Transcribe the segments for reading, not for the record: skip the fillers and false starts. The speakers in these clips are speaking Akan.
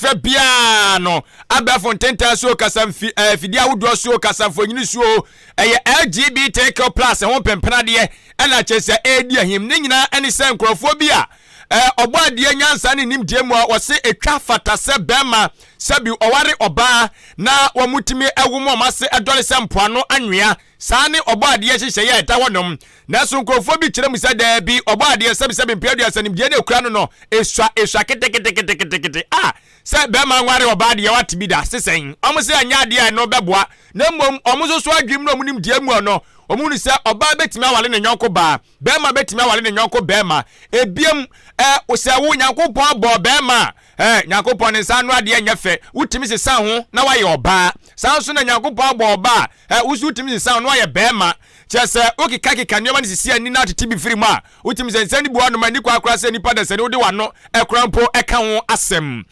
frɛ biara no, abɛɛfo ntentan so, kasa mfi afidie ahodoɔ so, kasa mfonyini so, ɛyɛ LGBTQ plus ho mpempenadeɛ ɛna kyerɛ sɛ ɛredi ahim. Ne nyinaa ɛne sɛ nkurɔfoɔ bi a ɔbɔ adeɛ nyansa ne nimdeɛ mu a wɔse ɛtwa fata sɛ bɛrima sɛbi ɔware ɔbaa na wɔn tumi ɛwo mu, ɔmo ase ɛdɔre sɛ mpoano anwea. Saa ne ɔbɔ adeɛ hyehyɛ yɛ ɛda hɔnom. Nanso nkurɔfoɔ bi kyerɛ mu sɛ daabi, ɔbɔ adeɛ sɛbisɛbi mpɛ 30 nimdeɛ ne ekura no esua esua keteketeketekete a sɛ bɛrima nware ɔbaa deɛ wate bi da sesɛn. Ɔmo sɛ ɛnyɛ adeɛ a ɛno bɛboa, na mmom ɔmo nso so adwene mu na ɔmo nimdeɛ mu no, ɔmo nu sɛ ɔbaa bɛtumi awale ne nyɔnko baa, bɛrima bɛtumi awale ne nyɔnko bɛrima. Ebiem sɛ wo Nyankopɔn abɔ bɛrima a, Nyankopɔn ne nsa ano adeɛ nyɛ fɛ, wotumi sesa ho na wayɛ ɔbaa. Saa nso na Nyankopɔn abɔ ɔbaa a, woso wotumi sesa ho na wayɛ bɛrima. Kyerɛ sɛ wokekakeka nneɛma no sisi ani na atete bi firi mu a, wotumi sɛ nsɛm no bi wɔ anom ani kɔ akora sɛ nipa da sɛ ne wode w'ano ɛkora mpo ɛka ho asɛm.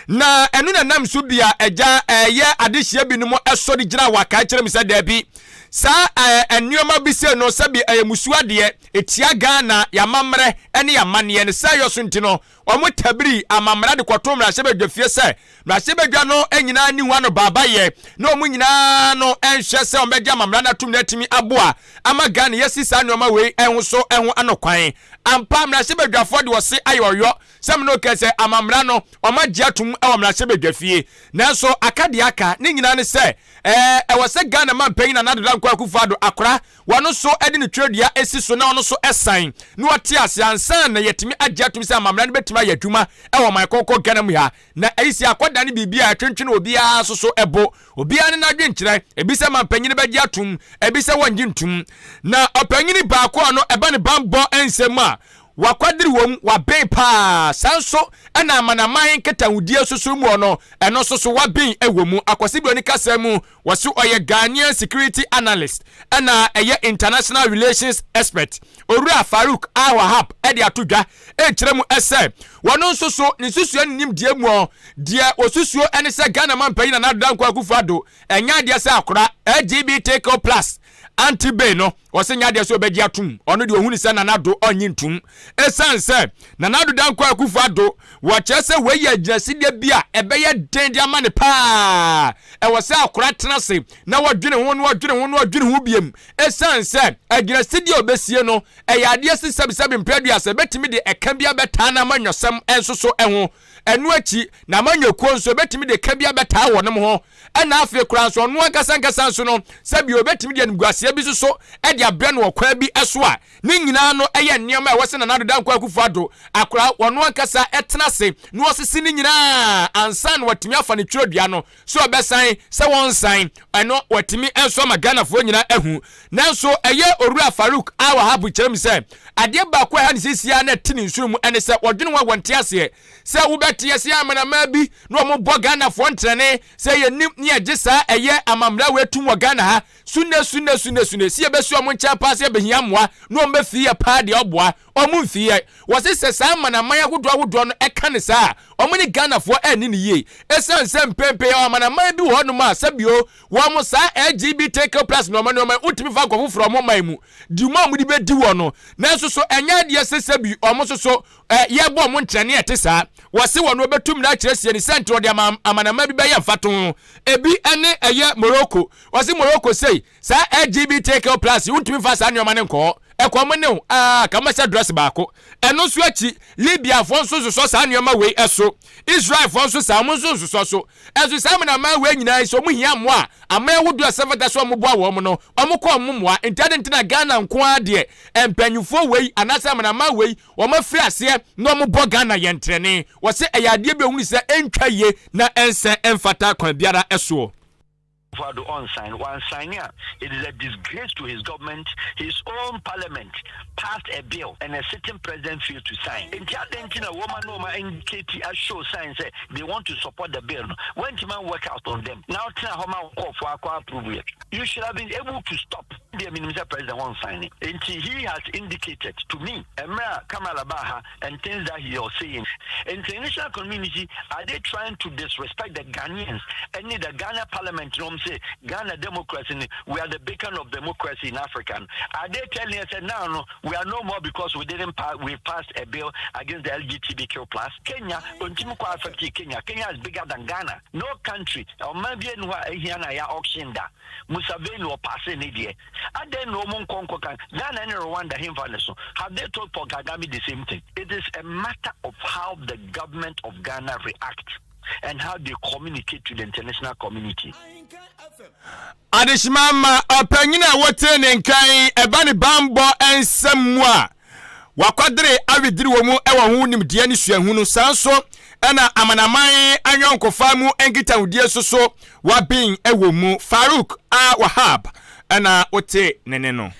Na ɛno na nam so bi a ɛgya ɛyɛ adehyia binom ɛsɔ de gyina waka kyerɛ mu sɛ daabi, saa nneɛma bi sɛ no sɛbi ɛyɛ musu adeɛ etia Ghana yamammerɛ ɛne yamanneɛ no sɛ ɛyɛ so. Nti no wɔn tabiri amammerɛ de kɔto mmarahyɛbadwa fie sɛ mmarahyɛbadwa no nyinaa ni ho ano baaba yɛ na wɔn nyinaa no nhwɛ sɛ wɔn bɛgye amammerɛ no atum na atumi aboa ama Ghana yɛsi saa nneɛma wei ɛho so ɛho ano kwan. Ampa, mmarahyɛbadwafoɔ de wɔse ayɛ ɔyɔ sɛm no kɛ sɛ amammerɛ no wɔn agye atum ɛwɔ mmarahyɛbadwa fie, nanso aka deɛ aka ne nyinaa ne sɛ ɛwɔ sɛ Ghana ma mpanyin Nana Addo Dankwa Akufo Addo akora wɔn nso de ne twerɛdua esi so na ɔno nso ɛsan na wɔte ase ansa na yɛtumi agye atum sɛ amammerɛ no bɛtumi ayɛ adwuma ɛwɔ ɔman kɔnkɔn Ghana mu ha. Na ɛyi si akɔda ne biribi a ɛtwentwene obiara nso so ɛbo obiara ne n'adwenkyerɛ, ebi sɛ mampanyin bɛgye atum, ebi sɛ wɔngye ntum. Na ɔpanyin baako a no ɛba ne bambɔ nsɛm a wakwadiri wɔm waben paa, saa nso ɛna amanaman nkitahodie soso mu no, ɛno nso so waben ɛwɔ mu. Akwasi Broni kasa mu, wɔso ɔyɛ Ghanaian security analyst ɛna ɛyɛ international relations expert, Owura Farouk Alwahab, ɛde ato dwa ɛkyerɛ mu ɛsɛ wɔn nso so ne nsusuo ne nimdeɛ mu ɔ deɛ osusuo ɛne sɛ Ghana man panyin Nana Addo Dankwa Akufo Addo ɛnyɛ adeɛ sɛ akora LGBTQ plus anti bay no, wɔsɛ nyɛ adeɛ sɛ ɔbɛgye atum. Ɔno deɛ ohun sɛ Nana Addo ɔnye ntum, ɛsiane sɛ Nana Addo Dankwa Akufo Addo wɔkyerɛ sɛ wɔyɛ agyinasideɛ bi a ɛbɛyɛ den de ama ne paa. Ɛwɔ sɛ akora tena ase na wɔdwene ho na wɔdwene ho na wɔdwene ho biem, ɛsiane sɛ agyinasideɛ a ɔbɛsie no ɛyɛ adeɛ si sɛbisɛbi mpɛ 30 ɛbɛtumi de ɛka bi abɛtaa na ama nyɔsɛm nso so ɛho. Ɛno akyi na amanyɔkuo nso ɛbɛtumi de ka bi abɛtaa wɔn ho, ɛna afei koraa nso ɔno ankasa ankasa nso no sɛbi obɛtumi de animguaseɛ bi soso ɛde abrɛ no ɔkwan bi ɛso a ne nyinaa no ɛyɛ nneɛma a ɛwɔ sɛ Nana Addo Dankwa Akufo Addo akora ɔno ankasa ɛtena ase na ɔsisi ne nyinaa ansa na watumi afa ne twerɛdua no so ɔbɛsan sɛ wɔnsan ɛno watumi nso ama Ghanafoɔ nyinaa ahu. Nanso ɛyɛ Owura Farouk Alwahab kyerɛ mu sɛ adeɛ baako a ɛha ne sisia na ɛte ne nsoro mu ɛne sɛ wɔdwene ho a wɔnte aseɛ sɛ wobɛte ɛsɛ amanaman bi na wɔn bɔ Ghanafoɔ ntrɛne sɛ yɛnim ne yɛgye saa ɛyɛ amammerɛ a wɔatum wɔ Ghana ha sunne sunne sunne sunne si yɛbɛsi ɔmo nkyɛn paa sɛ yɛbɛhia mmoa na wɔn bɛfii yɛ paa deɛ ɔboa ɔmo mfii yɛ. Wɔse sɛ saa amanaman ahodoɔ ahodoɔ no ɛka ne saa a, ɔmo ne Ghanafoɔ ɛnni ne yie, ɛsiane sɛ mpɛmpɛ amanaman bi wɔ hɔnom a sɛbio wɔn saa LGBTQ plus nneɛma nneɛma wotumi fa nkɔ foforɔ ɔmo man mu dwuma a wɔde bɛdi wɔ no. Nanso so ɛnyɛ adeɛ sɛ sɛbi ɔmo nso so yɛbɔ ɔmo nkyɛne ɛte saa. Wɔse wɔn wɔbɛtum na akyerɛ sie ne sɛ nti wɔde amanaman bi bɛyɛ mfato, ebi ɛne ɛyɛ Morocco. Wɔse Morocco sei saa LGBTQ plus wontumi fa saa nneɛma no nkɔɔ ɛkɔ mo ne wo aa kama sɛ dress baako. Ɛno nso akyi, Libiafoɔ nso sosɔ saa nneɛma wei ɛso, Israelfoɔ nso saa, ɔmo nso nsosɔ so. Ɛnso saa amanaman wei nyinaa sɛ ɔmo hia mmoa a, aman ahodoɔ a ɛsɛ fata sɛ ɔmo boa wɔn no, ɔmo kɔ ɔmo mmoa. Nti adi nti na Ghana nko ara deɛ mpanyinfoɔ wei anaasɛ amanaman wei wɔn afiri aseɛ na wɔn bɔ Ghana yɛn ntrɛne? Wɔsɛ ɛyɛ adeɛ bi ohun sɛ ɛntwa yie na ɛnsɛ ɛmfata kwan biara ɛsoɔ. Akufo-Addo unsigned. One sign, it is a disgrace to his government. His own parliament passed a bill and a sitting president failed to sign. Nti adɛn nti na woman no ma indicate a show sign sɛ they want to support the bill no? When man work out on them. Now tena hɔ ma for akɔ approve it. You should have been able to stop. Deɛ menim sɛ president wɔn sign, nti he has indicated to me mmerɛ a Kamala baa ha and things that he was saying. International community, are they trying to disrespect the Ghanaians ɛne the Ghana parliament no? Sɛ Ghana democracy, we are the beacon of democracy in Africa. Are they telling us that now, no, we are no more because we didn't pass, we passed a bill against the LGBTQ+? Kenya ontimi kɔ affect Kenya. Kenya is bigger than Ghana. No country, ɔman bi enu hɔ a ehia na ya auction da. Museveni ɔpass ne deɛ adan na ɔmo nkɔ kan Ghana ne Rwanda hemfa ne so. Have they told Paul Kagame the same thing? It is a matter of how the government of Ghana react and how they communicate to the international community. Adehyema ma ɔpanyin a wɔte ne nkan ɛba ne bambɔ nsɛm mu a wakwadere awediri wɔ mu ɛwɔ ho nimdeɛ ne suahunu, saa nso ɛna amanaman anyɔnkofa mu nkitahodie so so waben ɛwɔ mu, Farouk A Wahab, ɛna wote ne ne no.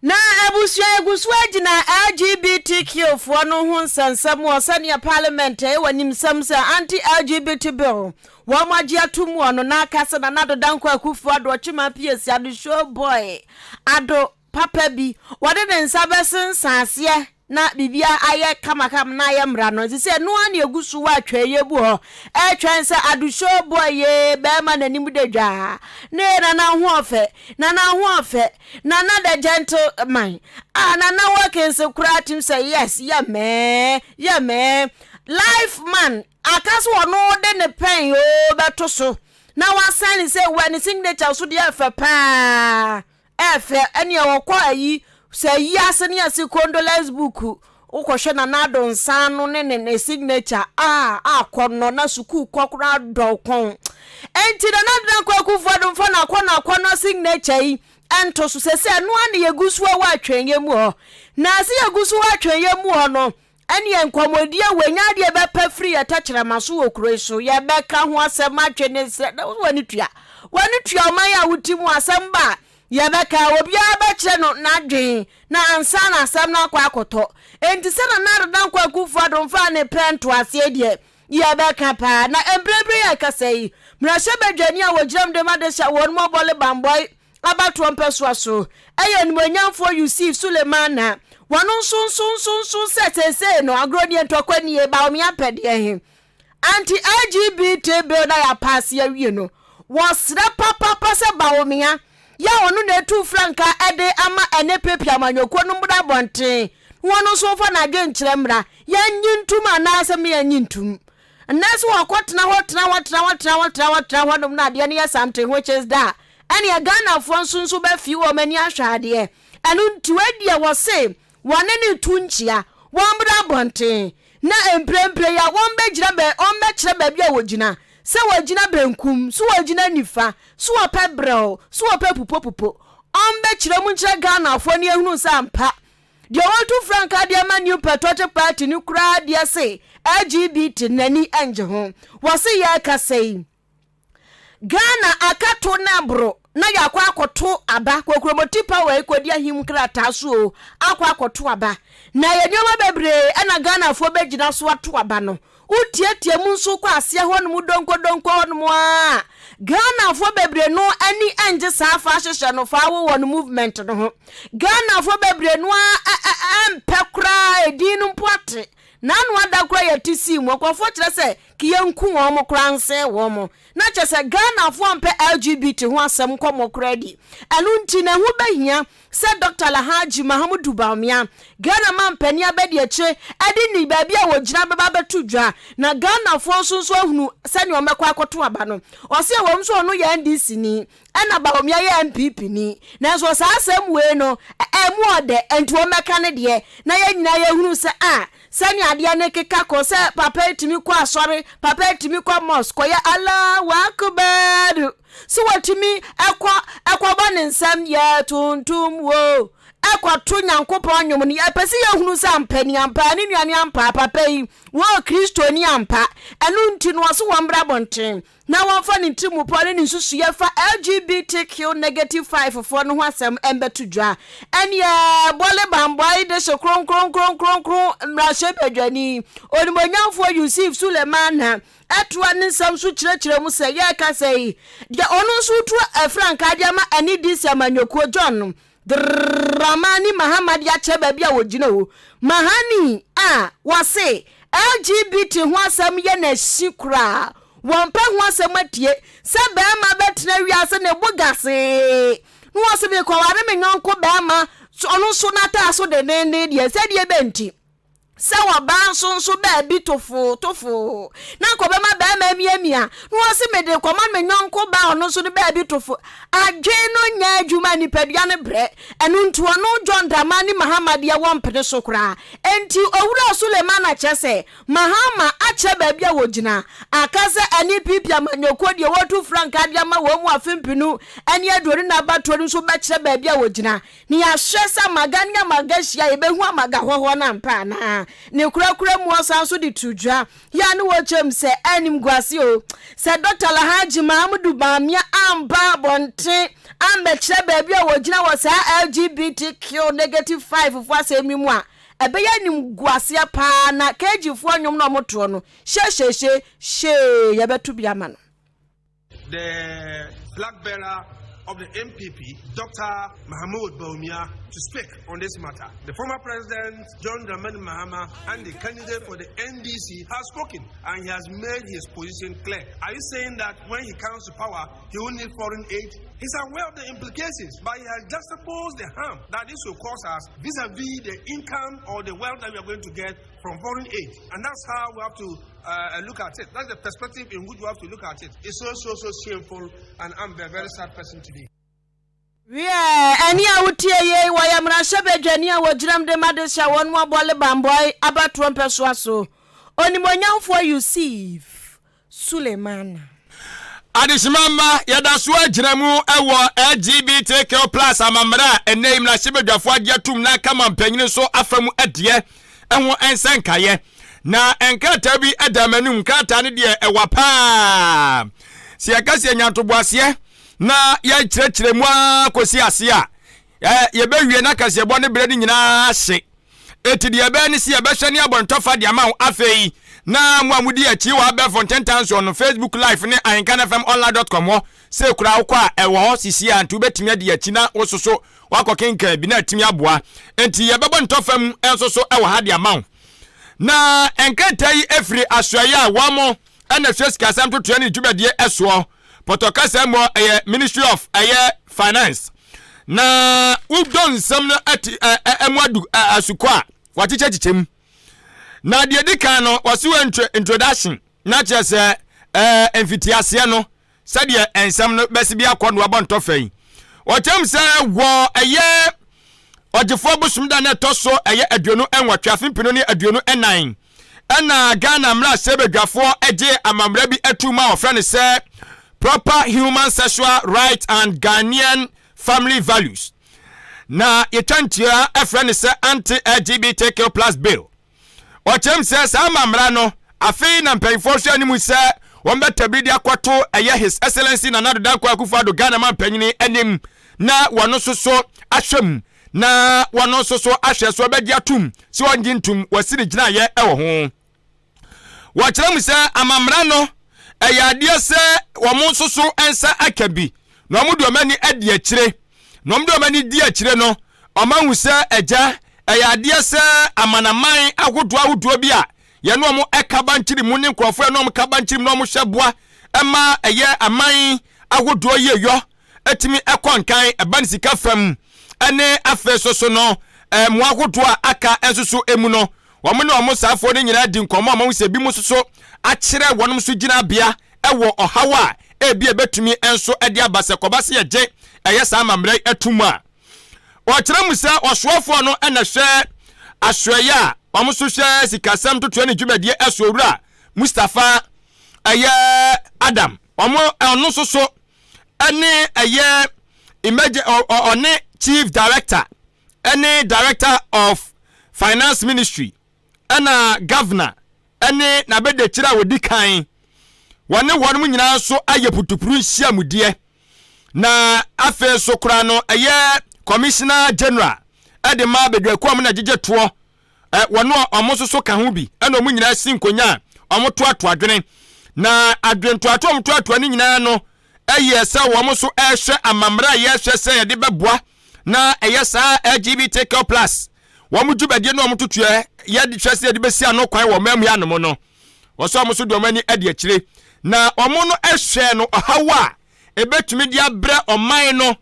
Na abusua, egu so agyina LGBTQ foɔ no ho nsɛnsɛm wɔ sɛnea parliament ɛyɛ wɔ nimsɛm sɛ anti LGBT bill wɔn mo agye atum wɔ no n'aka sɛ Nana Addo Dankwa Akufo Addo ɔtwema piesi Addo show boy Addo papa bi wɔde ne nsa bɛsensan aseɛ na biribia ayɛ kamakama na ayɛ mmara no. Nti sɛ ɛnoa ne egu so wɔ atwɛyɛ bu hɔ ɛtwɛn sɛ Addo show boy yɛ bɛrima n'anim da dwaa ne yɛ Nana ho ɔfɛ, Nana ho ɔfɛ, Nana the gentleman a Nana Wilkins koraa tim sɛ yes, yɛ mɛɛ, yɛ mɛɛ life man aka so. Ɔno de ne pɛn yoo bɛto so na wasan ne sɛ wɔ ne signature so deɛ, ɛfɛ paa, ɛfɛ. Ɛnea wɔkɔ ayi sɛ ayi ase ne yɛsi condolence book, wokɔhwɛ Nana Addo nsa no ne signature a akɔ no na sukuu kɔ koraa dɔ kɔn. Enti Nana Addo Dankwa Akufo Addo mfa n'akɔ n'akɔ no signature yi ɛnto so sɛ ɛnoa ne yɛgu so wɔ atwɛnyɛ mu hɔ. Na sɛ yɛgu so wɔ atwɛnyɛ mu hɔ no, ɛne nkɔmmɔdie wɔ nya adeɛ bɛpɛ firi yɛ tɛkyerɛma so wɔ kuro yi so, yɛbɛka ho asɛm atwe ne srɛ na w'ani tua, w'ani tua ɔman a woti mu. Asɛm ba a yɛbɛka, obiara bɛkyerɛ no n'adwen na ansa na asɛm no akɔ akɔtɔ. Enti sɛ Nana Addo Dankwa Akufo Addo mfa ne pɛ ntoaseɛ deɛ, yɛbɛka paa. Na mprempren yɛ kasa yi, mmarahyɛbadwani a wɔgyina mu de ma de hyɛ wɔn mu ɔbɔle bambɔe abatoɔ mpɛsoa so ɛyɛ animonyamfoɔ Yusuf Sulemana, wɔn nso nso nso nso sɛ seesei no agorɔ nie, ntɔkwa nie, Bawumia pɛdeɛ he anti LGBT bill na yɛapass awie no, wɔsrɛ papapa sɛ Bawumia yɛ a ɔno na etu frankaa ɛde ama ɛne pepe amanyɔkuo no mmra abɔnten, wɔn nso fa n'adwenkyerɛ mmra, yɛnyi ntum anaasɛ yɛnyi ntum. Nnɛ nso wɔkɔ tena hɔ, tena hɔ, tena hɔ, tena hɔ, tena hɔ, tena hɔ nom na adeɛ no yɛ something which is that ɛneɛ Ghanafoɔ nso bɛfi wɔn ani ahwɛ adeɛ. Ɛno nti wɔadiɛ wɔ se wɔne ne tu nkyia, wɔn mmra abɔnten na mprempren yi a wɔn bɛgyina bɛ, wɔn bɛkyerɛ baabi a wɔgyina, sɛ wɔgyina benkum so, wɔgyina nifa so, wɔpɛ brɛw so, wɔpɛ pupopupo, wɔn bɛkyerɛ mu nkyerɛ Ghanafoɔ ne ehunu sɛ ampa deɛ wɔtu frankaa deɛ ma New Patriotic Party no koraa deɛ se LGBT n'ani ngye ho. Wɔse yɛ kasa yi, Ghana akato na aboro na yɛakɔ akɔto aba kokuromoti power yi kɔdi ahim krataa so o, akɔ akɔto aba na yɛ nneɛma bebree ɛna Ghanafoɔ bɛgyina so ato aba no. Wotietie mu nso kɔ aseɛ hɔnom donkodonko hɔnom a, Ghanafoɔ bebree no ani ngye saa fa ahyehyɛ no fa wowɔ no movement no ho. Ghanafoɔ bebree no a mpɛ koraa edin no mpo ate n'ano ada koraa. Yɛte sii mu nkurɔfoɔ kyerɛ sɛ kiyɛnku wɔn mo koraa nsɛn wɔn mo na kyerɛ sɛ Ghanafoɔ mpɛ LGBT ho asɛm nkɔmmɔ koraa di. Ɛno nti na ɛho bɛhia sɛ Dr Alhaji Mahamudu Bawumia, Ghana ma mpanin abɛdi akyire ɛde ne baabi a wɔgyina bɛba bɛto dwa na Ghanafoɔ nso ahunu sɛnea wɔbɛkɔ akɔto aba no. Ɔsɛ wɔn nso ɔno yɛ NDC ni ɛna Bawumia yɛ NPP ni, nanso saa asɛm wei no ɛmu ɔdɛ nti wɔn bɛka ne deɛ na yɛn nyinaa yɛhunu sɛ a sɛnea adeɛ ne keka kɔ sɛ papa etumi kɔ asɔre, papa etumi kɔ mosque kɔyɛ Allahu Akbar so, wɔtumi ɛkɔ ɛkɔbɔ ne nsɛm yɛ tuntum wo ɛkɔto Nyankopɔn nnwom no. Yɛpɛ sɛ yɛhunu sɛ ampa ni ampa ne nuane ampa papa yi wɔ Kristoni ampa. Ɛno nti no ɔso wɔn mmra abɔnten na wɔmfa ne ntirimupɔ ne ne nsusuiɛ fa LGBTQ negative five foɔ no ho asɛm ɛmbɛto dwa. Ɛneɛ bɔle bambɔe de hye kronkronkronkronkron mmarahyɛ badwani onimonyamfoɔ Yusuf Sulemana ɛtoa ne nsɛm so kyerɛkyerɛ mu sɛ yɛreka sɛ yi deɛ ɔno nso tu afrankaa de ama ɛne DC amanyɔkuo John. Dramani Mahama de akyerɛ baabi a wɔgyina o. Mahani a wɔse LGBT ho asɛm yɛ no ahyi koraa, wɔmpɛ ho asɛm atie, sɛ barima bɛtena wiase ne bo gasee na wɔse mekɔware me yɔnko barima ɔno nso n'ataa so denneennen deɛ, sɛdeɛ bɛnti. Sɛ ɔbaa nso nso baabi tofoo tofoo na anka ɔbɛma barima amiamia na ɔse mede rekɔma me yɔnko baa ɔno nso no baabi tofo. Adwene no nyɛ adwuma nipadua no brɛ. Ɛno nti ɔno John Dramani Mahama deɛ wɔmpene so koraa. Enti Owura Sulemana kyerɛ sɛ Mahama akyerɛ baabi a ɔgyina aka sɛ NPP amanyɔkuo deɛ wɔretu frankaa de ama wɔn mu afe 2024 abatoɔ no nso bɛkyerɛ baabi a ɔgyina. Na yɛahwɛ sɛ amaga ne amaga hyia a, yɛbɛhu amaga hɔhoɔ no ampa anaa? Ne korakora mu ɔsan nso de to dwa yɛ a ne wɔkyerɛ mu sɛ animguase o, sɛ Dɔkta Alhaji Mahamudu Bawumia amba abɔnten ammɛkyerɛ baabi a wɔgyina wɔ saa LGBTQ negative 5 foɔ asɛm yi mu a, ɛbɛyɛ animguaseɛ paa na KG foɔ nnwom no a wɔtoɔ no, hyehyeehye hyee yɛbɛto bi ama no. The flag bearer of the NPP, Dr. Mahmoud Bawumia, to speak on this matter. The former president, John Dramani Mahama, and the candidate for the NDC has spoken and he has made his position clear. Are you saying that when he comes to power, he will need foreign aid? He's aware of the implications, but he has juxtaposed the harm that this will cause us vis-a-vis the income or the wealth that we are going to get from foreign aid. And that's how we have to look at it. That's the perspective in which we have to look at it. It's so, so, so shameful, and I'm a very sad person today. Wiɛ, ɛnne a wotie yei, wɔyɛ mmarahyɛbadwani a wɔgyinam de ma de hyɛ wɔn mu abɔle bambɔe abatoɔ mpɛsoa so, Onimuonyamfoɔ Yusuf Sulemana. Adehyema mma, yɛda so ara gyina mu wɔ LGBTQ plus amammerɛ a ɛnnɛ yi mmarahyɛbadwafoɔ agye atum na aka mampanyin nso afa mu deɛ ho nsɛnkaeɛ. Na nkrataa bi da m'anim, nkrataa no deɛ ɛwa paa. Sɛ yɛka sɛ yɛnya ntoboaseɛ na yɛkyerɛkyerɛ mu ara kɔsi ase a, yɛbɛwie na kaseɛbɔ ne berɛ no nyinaa ahye. Enti deɛ ɛbɛyɛ ne sɛ yɛbɛhwɛ ne abɔ ntɔfa de ama wo afei na mo a modi akyi wɔ abɛɛfo ntentan soɔ no Facebook live ne ahenkanfmonline.com hɔ sɛ kura wokɔ a ɛwɔ hɔ sisi a nti wobɛtumi adi akyi na wososo wakɔ kenkan bi na atumi aboa. Enti yɛbɛbɔ ntɔfa mu nso so wɔ ha de ama wo. Na nkrataa yi afiri asoɛeɛ a wɔn ɛna hwɛ sikasɛm totoɛ ne dwumadie ɛsoɔ pɔtɔ kasa mu ɛyɛ Ministry of ɛyɛ Finance. Na wodɔ nsɛm no ati ɛmu adu asukɔ a wakyekyɛkyekyɛ mu. Na deɛ di kan no wɔsi wɔ introduction na kyerɛ sɛ ɛɛ mfitiaseɛ no sɛdeɛ nsɛm no bɛsi bi akɔ no abɔ ntɔfɛ yi. Wɔkyerɛ sɛ wɔ ɛyɛ ɔgyefoɔ bosom da na ɛtɔ so ɛyɛ 28 afe 2024 ɛna Ghana mmarahyɛbadwafoɔ gye amammerɛ bi atum a wɔfrɛ no sɛ Proper Human Sexual Rights and Ghanaian Family Values na yɛtwa ntua ɛfrɛ no sɛ Anti-LGBTQ plus Bill. Ɔkyerɛm sɛ saa amammerɛ no afei na mpanyinfoɔ hwɛ anim sɛ wɔn bɛtabiri de akɔto ɛyɛ His Excellency Nana Addo Dankwa Akufo-Addo Ghana mampanyini anim na wɔn nso so ahwɛ mu na wɔn nso so ahwɛ so ɔbɛgye atum sɛ ɔngye ntum wɔasi ne gyinaeɛ wɔ ho. Wɔkyerɛ mu sɛ amammerɛ no ɛyɛ adeɛ sɛ wɔn nso so nsa aka bi na wɔn de wɔn ani adi akyire na wɔn de wɔn ani di akyire no wɔn ahu sɛ agya ɛyɛ adeɛ sɛ amanaman ahodoɔ ahodoɔ bi a yɛne wɔn ɛka bankyiri mu ne nkurɔfoɔ yɛne wɔn ka bankyiri mu na wɔn hyɛ boa ɛma ɛyɛ aman ahodoɔ yie yɔ tumi kɔ nkan ɛba ne sika fam ne afei so so no mmoa ahodoɔ a aka nso so mu no wɔn ne wɔn saafoɔ no nyinaa di nkɔmmɔ a wɔn sɛ ebi nso so akyerɛ wɔn nso gyinabea wɔ ɔhaw a ebi ebetumi nso de aba sɛ kɔba sɛ yɛgye ɛyɛ saa amammerɛ yi atum a wɔkyerɛ mu sɛ ɔsoafoɔ no na hwɛ asoɛyɛ a wɔn nso hwɛ sikasɛm totoɛ ne dwumadie ɛso owura Mustapha ɛyɛ Adam wɔn ɔno nso so ɛne ɛyɛ emerge ɔne chief director ɛne director of finance ministry ɛna governor ɛne n'abɛdakyire a wɔdi kan wɔne wɔn nyinaa nso ayɛ putupuru nhyiamudeɛ na afei nso koraa no ɛyɛ commissioner general ɛde ma abɛdwakuo a wɔn na gyegye toɔ wɔn a wɔn nso so ka ho bi ɛna wɔn nyinaa si nkonya a wɔn toatoa adwene na adwentoatoa wɔn toatoa no nyinaa no ɛyɛ sɛ wɔn nso ɛrehwɛ amammerɛ a yɛrehwɛ sɛ yɛde bɛboa. Na ɛyɛ saa LGBTQ plus wɔn dwumadie no wɔn totoɛ yɛde hwɛ sɛ yɛde bɛsi ano kwan wɔ ɔman mu yɛ anom no, wɔsɛ wɔn nso de wɔn ani adi akyire na wɔn no hwɛ no ɔhaw a ɛbɛtumi de abrɛ ɔman no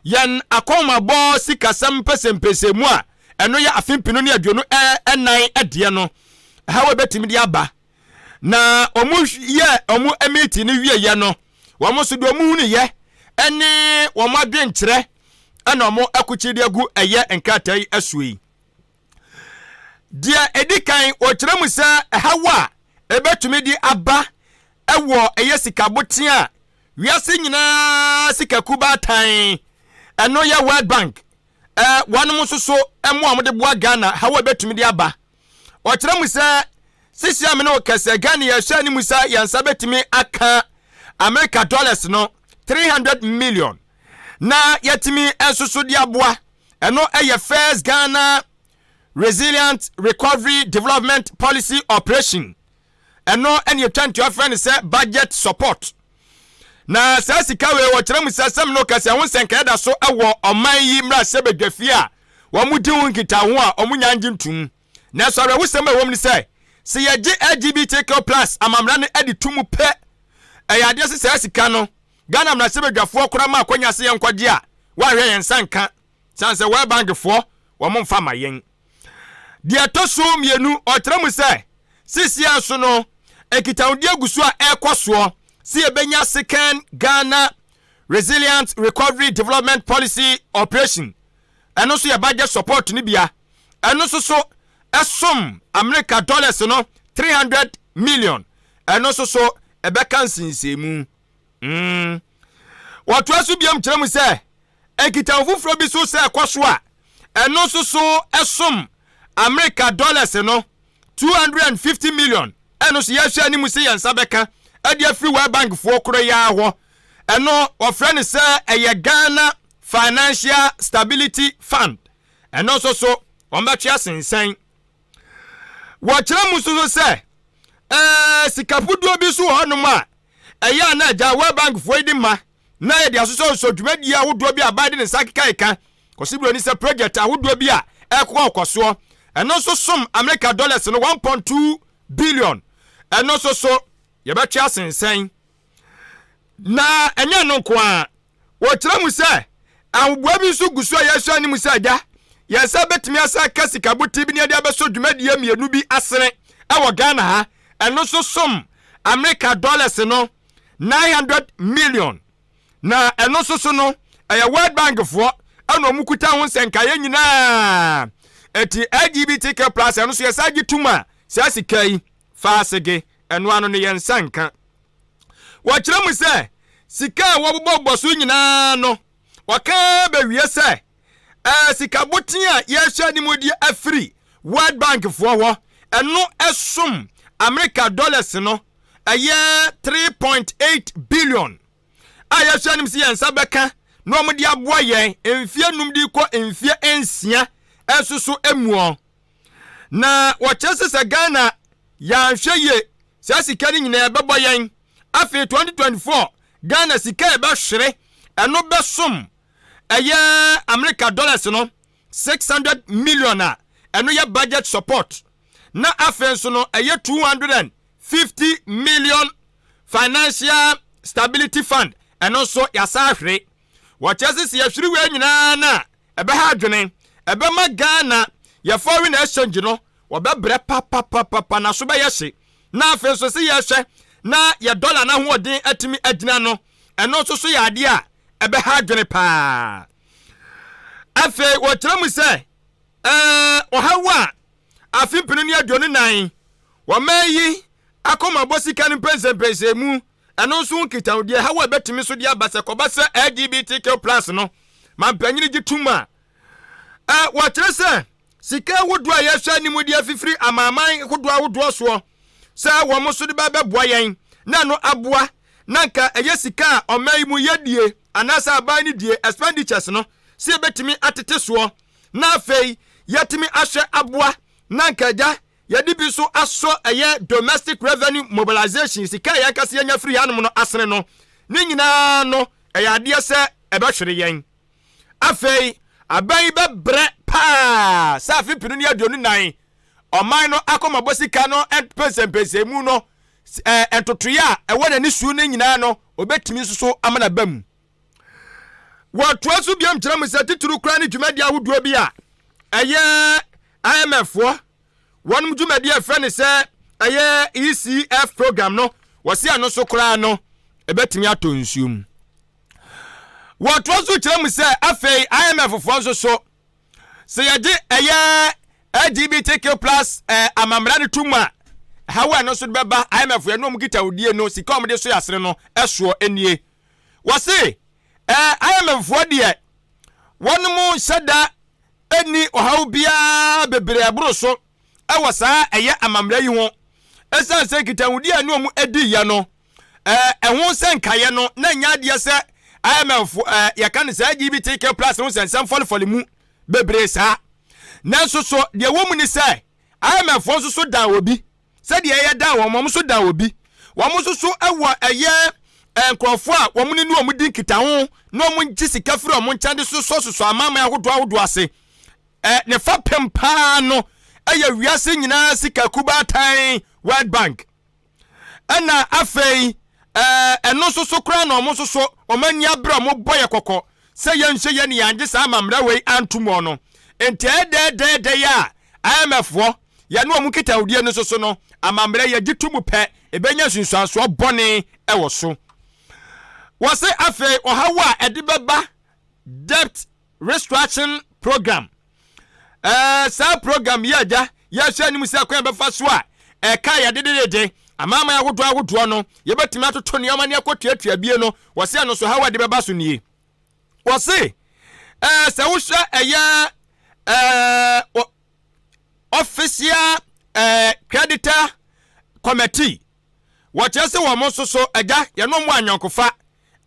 yɛn akɔnmabɔ sikasɛm mpɛsɛmpɛsɛ mu a ɛno yɛ afe 2024 deɛ no, ɛhaw a ɛbɛtumi de aba. Na wɔn yɛ wɔn meeting no wieɛ no, wɔn nso deɛ wɔn hunuyɛ ɛne wɔn adwenkyerɛ ɛna wɔn akukyi de agu ɛyɛ nkrataa yi asuo yi. Deɛ ɛdi kan, wɔkyerɛ mu sɛ ɛhaw a ɛbɛtumi de aba ɛwɔ ɛyɛ sikabotea a wiase nyinaa sikaku baatan, ɛno yɛ World Bank, wɔnom nso so mmoa a wɔde boa Ghana, haw a ɛbɛtumi de aba. Ɔkyerɛ mu sɛ sisi a me ne wo kɛsɛ Ghana yɛhwɛ anim sɛ yɛn nsa bɛtumi aka America dollars no 300 million na yɛtumi nso so de aboa. Ɛno ɛyɛ First Ghana Resilient Recovery Development Policy Operation, ɛno ɛne ɛtwa ntua frɛ no sɛ budget support. Na saa sika wei, wɔkyerɛ mu sɛ sɛm no kɛsɛ ho nsɛnkaeɛ da so wɔ ɔman yi mmarahyɛbadwafie a wɔn di ho nkitaho a wɔn nya ngye ntum. Nanso awerɛhosɛm a ɛwɔ mu ne sɛ, sɛ yɛgye LGBTQ+ amammerɛ no adi to mu pɛ, ɛyɛ adeɛ sɛ saa sika no, Ghana mmarahyɛbadwafoɔ koraa ma akwanya sɛ yɛnkɔgye a, wɔanhwɛ yɛn nsa nka, sane sɛ World Bank foɔ wɔn mfa ma yɛn. Deɛ ɛtɔ so mmienu, ɔkyerɛ mu sɛ sesia so no, nkitahodie gu so a ɛrekɔ soɔ sɛ yɛbɛnya Second Ghana Resilient Recovery Development Policy Operation, ɛno nso yɛ budget support no bia, ɛno nso so ɛsom America dollars no 300 million, ɛno nso so ɛbɛka nsinsɛmu. Wɔtoa so biam kyerɛ mu sɛ nkitaho foforɔ bi so sɛ ɛkɔ so a, ɛno nso so ɛsom America dollars no 250 million, ɛno nso yɛhwɛ anim sɛ yɛn nsa bɛka ɛde afiri World Bank foɔ korɔ yi ara hɔ. Ɛno wɔfrɛ no sɛ ɛyɛ Ghana Financial Stability Fund, ɛno nso so wɔn bɛtwe asensɛn. Wɔkyerɛ mu nso so sɛ sikapuduo bi so wɔ hɔnom a ɛyɛ a na agya World Bank foɔ yi de ma na yɛde asosɔsosɔ dwumadie ahodoɔ bi a aban de ne nsa keka kɔsi buroni sɛ project ahodoɔ bi a ɛkɔ ɔkɔ soɔ, ɛno nso som America dollars no 1.2 billion, ɛno nso so yɛbɛtwe asensɛn. Na ɛnyɛ no nko a, wɔkyerɛ mu sɛ ahoboa bi nso gu so a yɛhwɛ anim sɛ agya yɛn nsa bɛtumi asa ka sikabote bi ne yɛde abɛsɔ dwumadie mmienu bi asene ɛwɔ Ghana ha, ɛno nso som America dollars no 900 million, na ɛno nso so no ɛyɛ World Bank foɔ ɛna ɔmo kuta ho nsɛnkaeɛ nyinaa. Eti LGBTQ+ ɛno nso yɛsa gye tum a, saa sika yi faasege ɛno ano no yɛn nsa nka. Wɔkyerɛ mu sɛ sika a wɔbobɔbobɔ so nyinaa no, wɔka bɛwie sɛ sika boten a yɛhwɛ anim de afiri World Bank foɔ hɔ, ɛno ɛsom America dollars no ɛyɛ 3.8 billion a yɛhwɛ anim sɛ yɛn nsa bɛka na wɔn de aboa yɛn mfie 5 de kɔ mfie 6 ɛnso so emuɔ. Na wɔkyerɛ sɛ Ghana yɛanhwɛ yie, saa sika no nyinaa ɛbɛbɔ yɛn. Afei 2024 Ghana sika a ɛbɛhwere, ɛno bɛsom ɛyɛ America dollars no 600 million a ɛno yɛ budget support, na afei nso no ɛyɛ 250 million Financial Stability Fund, ɛno nso yɛasa ahwere. Wɔkyerɛ sɛ yɛhwere wei nyinaa na ɛbɛha adwene, ɛbɛma Ghana yɛ foreign exchange no wɔbɛbrɛ papapapapa na so bɛyɛ hye, na afei nso sɛ yɛhwɛ na yɛ dollar n'ahoɔden atumi agyina no, ɛno nso so yɛ adeɛ a ɛbɛha adwene paa. Afei wɔkyerɛ mu sɛ ɔhaw a afe 2024 wɔman yi akɔmabɔ sika no mpɛnsɛmpɛnsɛ mu, ɛno nso nkitahodie haw a ɛbɛtumi so de aba sɛ kɔba sɛ LGBTQ+ no mampanyini gye tum a, wɔkyerɛ sɛ sika ahodoɔ a yɛhwɛ anim de afifiri amanaman ahodoɔ ahodoɔ soɔ sɛ wɔn nso de bɛbɛboa yɛn na ɛno aboa na nka ɛyɛ sika a ɔman yi mu yɛdie anaasɛ aban no die expenditures no sɛ yɛbɛtumi atete soɔ na afei yɛtumi ahwɛ aboa na nka agya yɛde bi nso asɔ ɛyɛ domestic revenue mobilization, sika a yɛnkasa yɛnya firi hanom no asene no, ne nyinaa no ɛyɛ adeɛ sɛ ɛbɛhwere yɛn. Afei Aban yi bɛbrɛ paa sɛ afe 2024 ɔman no akɔmabɔ sika no mpɛnsɛmpɛnsɛmu no ntotoeɛ a ɛwɔ n'ani so no nyinaa no, ɔbɛtumi nso so ama no aba mu. Wɔtoa so biom kyerɛ mu sɛ titiriw koraa ne dwumadi ahodoɔ bi a ɛyɛ IMF foɔ wɔnom dwumadi a ɛfrɛ no sɛ ɛyɛ ECF program no, wɔsi ɛno so koraa no ɛbɛtumi atɔ nsuo mu. Wɔtoa so kyerɛ mu sɛ afei IMF foɔ nso so sɛ yɛgye ɛyɛ LGBTQ plus eh, amammerɛ no to mu a, haw a ɛno nso de bɛba IMF yɛne wɔn nkitahodie no, sika a wɔde so yɛ asene no soɔ nie. Wɔse eh, IMF foɔ deɛ wɔnom nhyɛ da nni ɔhaw biara bebree ɛboro so ɛwɔ saa ɛyɛ amammerɛ yi ho ɛsiane sɛ nkitahodie a ɛne wɔn adiiɛ no ɛho sɛ nkaeɛ no na ɛnyɛ adeɛ sɛ IMF yɛka no sɛ LGBTQ plus ho nsɛnsɛm fɔlefɔle mu bebree saa. Nanso so deɛ ɛwɔ mu ne sɛ IMF foɔ nso so dan obi sɛdeɛ ɛyɛ dan wɔn, wɔn nso dan obi. Wɔn nso so wɔ ɛyɛ nkurɔfoɔ a wɔn ne wɔn di nkitaho na wɔn gye sika firi wɔn nkyɛn de sosɔsosɔ amanaman ahodoɔ ahodoɔ ase. Ne fapem paa no ɛyɛ wiase nyinaa sika kubaatan World Bank. Ɛna afei ɛno nso so koraa na wɔn nso so wɔn ani abere a wɔbɔ yɛ kɔkɔ sɛ yɛnhwɛ yɛ ne yɛangye saa amammerɛ wei anto mu no. Nti ɛdɛɛdɛɛdɛ yɛ a IMF foɔ yɛne wɔn nkitahodie no nso so no amammerɛ yɛgye to mu pɛ ɛbɛnya nsunsuansoɔ bɔne ɛwɔ so. Wɔse afei ɔhaw a ɛde bɛba debt restructuring program. Ɛɛ saa program yi agya yɛhwɛ anim sɛ kwan bɛfa so a ɛka yɛ dededede amanaman ahodoɔ ahodoɔ no yɛbɛtumi atoto nneɛma ne akɔtuatua bie no wɔse ɛno so haw a ɛde bɛba so nie. Wɔse ɛɛ sɛ wohwɛ ɛyɛ ɛɛ official ɛɛ creditor committee Wɔkyerɛ sɛ wɔn nso so, Agya, yɛne wɔn wɔ ayɔnkofa.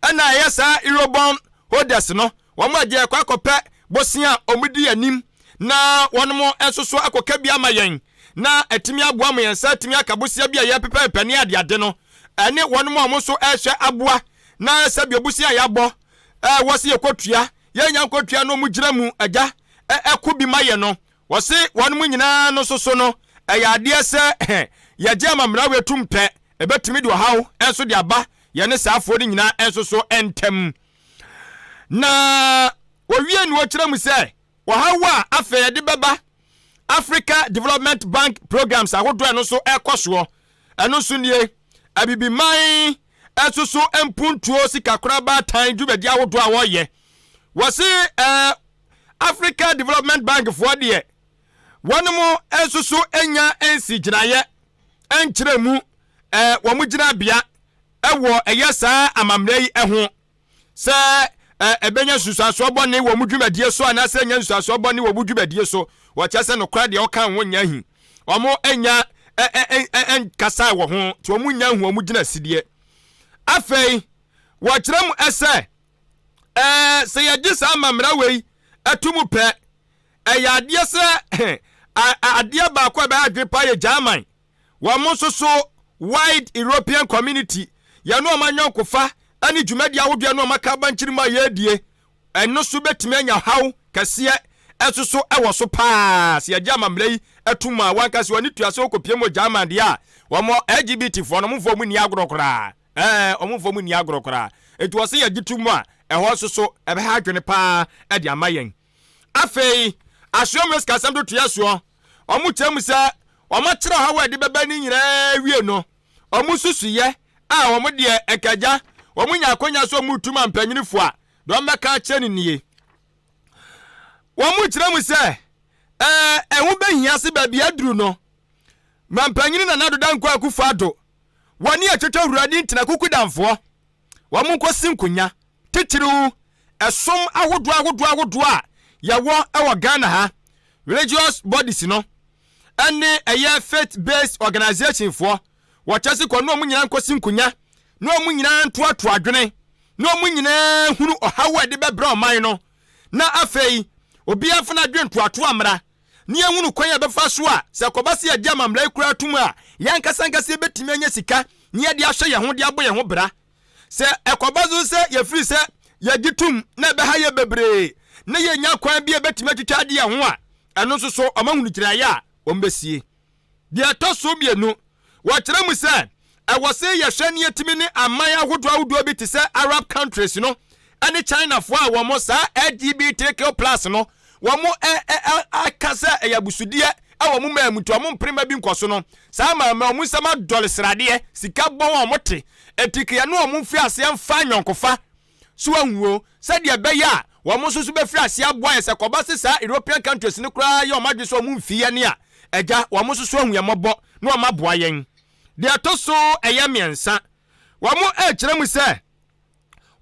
Ɛna ɛyɛ saa Eurobond holders no, wɔn agya yɛkɔ akɔpɛ bosea a wɔdi anim na wɔn nso so akɔka bi ama yɛn na atumi aboa ma yɛn nsa atumi aka bosea bi a yɛpepɛpepɛ ne adeade no, ɛne wɔn a wɔn nso ɛrehwɛ aboa na sɛbi bosea a yɛabɔ ɛwɔ sɛ yɛkɔtua, yɛnya nkɔtua na wɔn gyina mu agya ɛko bi ma yɛn no. Wɔse wɔnom nyinaa no nso so no, ɛyɛ adeɛ sɛ yɛgye amammara wei tom pɛ, ɛbɛtumi de ɔhaw nso de aba yɛne saa afoɔ no nyinaa nso so ntam. Na wɔwie no wɔkyerɛ mu sɛ ɔhaw a afei ɛde bɛba Africa Development Bank programs ahodoɔ ɛno nso ɛkɔ soɔ, ɛno nso nie, Abibiman nso so mpuntuo sikakorabaatan dwumadi ahodoɔ a wɔyɛ. Wɔse ɛɛ Africa Development Bank foɔ deɛ, wɔnom nso so nya nsi gyinaeɛ nkyerɛ mu wɔn gyinabea wɔ ɛyɛ saa amammerɛ yi ho sɛ ɛbɛnya nsunsuansoɔ bɔne wɔ wɔn dwumadie so anaasɛ ɛnya nsunsuansoɔ bɔne wɔ wɔn dwumadie so. Wɔkyerɛ sɛ nokorɛ deɛ ɔka ho nyɛ ahi. Wɔn nya nkasa wɔ ho nti wɔn nya hu wɔn gyina sideɛ. Afei wɔkyerɛ mu sɛ Ɛɛ, sɛ yɛgye saa amammerɛ wei to mu pɛ, ɛyɛ adeɛ sɛ adeɛ baako a ɛbɛyɛ adwene paa yɛ German. Wɔn nso so Wide European Community, yɛne wɔn ayɔnkofa ne dwumadi ahodoɔ ne wɔn aka abankyiri mu a yɛredie, ɛno nso bɛtumi anya haw kɛseɛ nso so wɔ so paa. Sɛ yɛgye amammerɛ yi to mu a, wɔanka sɛ wɔn ani tua sɛ wɔkɔpie mu wɔ German deɛ a, wɔn LGBT foɔ no, wɔn mfa wɔn nni agorɔ koraa. Ɛɛ, wɔn mfa wɔn nni agorɔ koraa. Enti wɔse yɛgye to mu a, ɛhɔ nso so, ɛbɛha adwene paa de ama yɛn. Afei, asoɛm no sikasɛm to toa soɔ. Wɔkyerɛ mu sɛ, wɔakyerɛ ɔhaw a ɛde bɛba no nyinaa awie no, wɔn nsusuiɛ a wɔn deɛ ɛka agya, wɔnya akwanya sɛ wɔretu ma mpanyinfoɔ a, deɛ wɔbɛka akyerɛ no nie. Wɔkyerɛ mu sɛ, ɛɛ, ɛho bɛhia se baabi aduru no, Mampanyini Nana Addo Dankwa Akufo-Addo Wɔne atwatwa wurani ntena kukudamfoɔ, wɔn nkɔsi nkonya, titiriw ɛsom ahodoɔ ahodoɔ ahodoɔ a yɛwɔ wɔ Ghana ha, religious bodies no, ɛne ɛyɛ faith based organization foɔ, wɔkyɛ se kɔ ne wɔn nyinaa nkɔsi nkonya, ne wɔn nyinaa ntoatoa adwene, ne wɔn nyinaa hunu ɔhaw a ɛde bɛbrɛ ɔman no, na afei obiara mfa n'adwene ntoatoa mmra. na yɛahunu kwan a yɛbɛfa so a sɛ ɛkɔba sɛ yɛgye amammerɛ yi koraa tom a, yɛn ankasa ankasa yɛbɛtumi anya sika na yɛde ahwɛ yɛn ho de abɔ yɛn ho bra. Sɛ ɛkɔba so sɛ yɛfiri sɛ yɛgye tom na ɛbɛha yɛ bebree, na yɛnya kwan bi a ɛbɛtumi atwitwa adeɛ ho a, ɛno nso so wɔahunu gyinaeɛ a wɔbɛsie. Deɛ ɛtɔ so mmienu, wɔkyerɛ mu sɛ ɛwɔ sɛ yɛhwɛ ne yɛtumi ne aman ahodoɔ ahodoɔ bi te sɛ Arab countries no ne Chinafoɔ a wɔn saa LGBTQ plus no wɔn aka sɛ ɛyɛ abusudeɛ wɔ wɔn man mu nti wɔn mpere mma bi nkɔ so no, saa amanaman wɔn nsam adɔre sradeɛ, sika bɔn a wɔte, enti ka yɛne wɔn mfiri aseɛ mfa ayɔnkofa. So wahu o, sɛdeɛ ɛbɛyɛ a wɔn nso so bɛfiri aseɛ aboa yɛn sɛ kɔba se saa European countries no koraa yɛ wɔn adwene sɛ wɔn mfi yɛn a, agya, wɔn nso so ahu yɛn mmɔbɔ na wɔn aboa yɛn. Deɛ ɛtɔ so ɛyɛ mmiɛnsa, wɔn rekyerɛ mu sɛ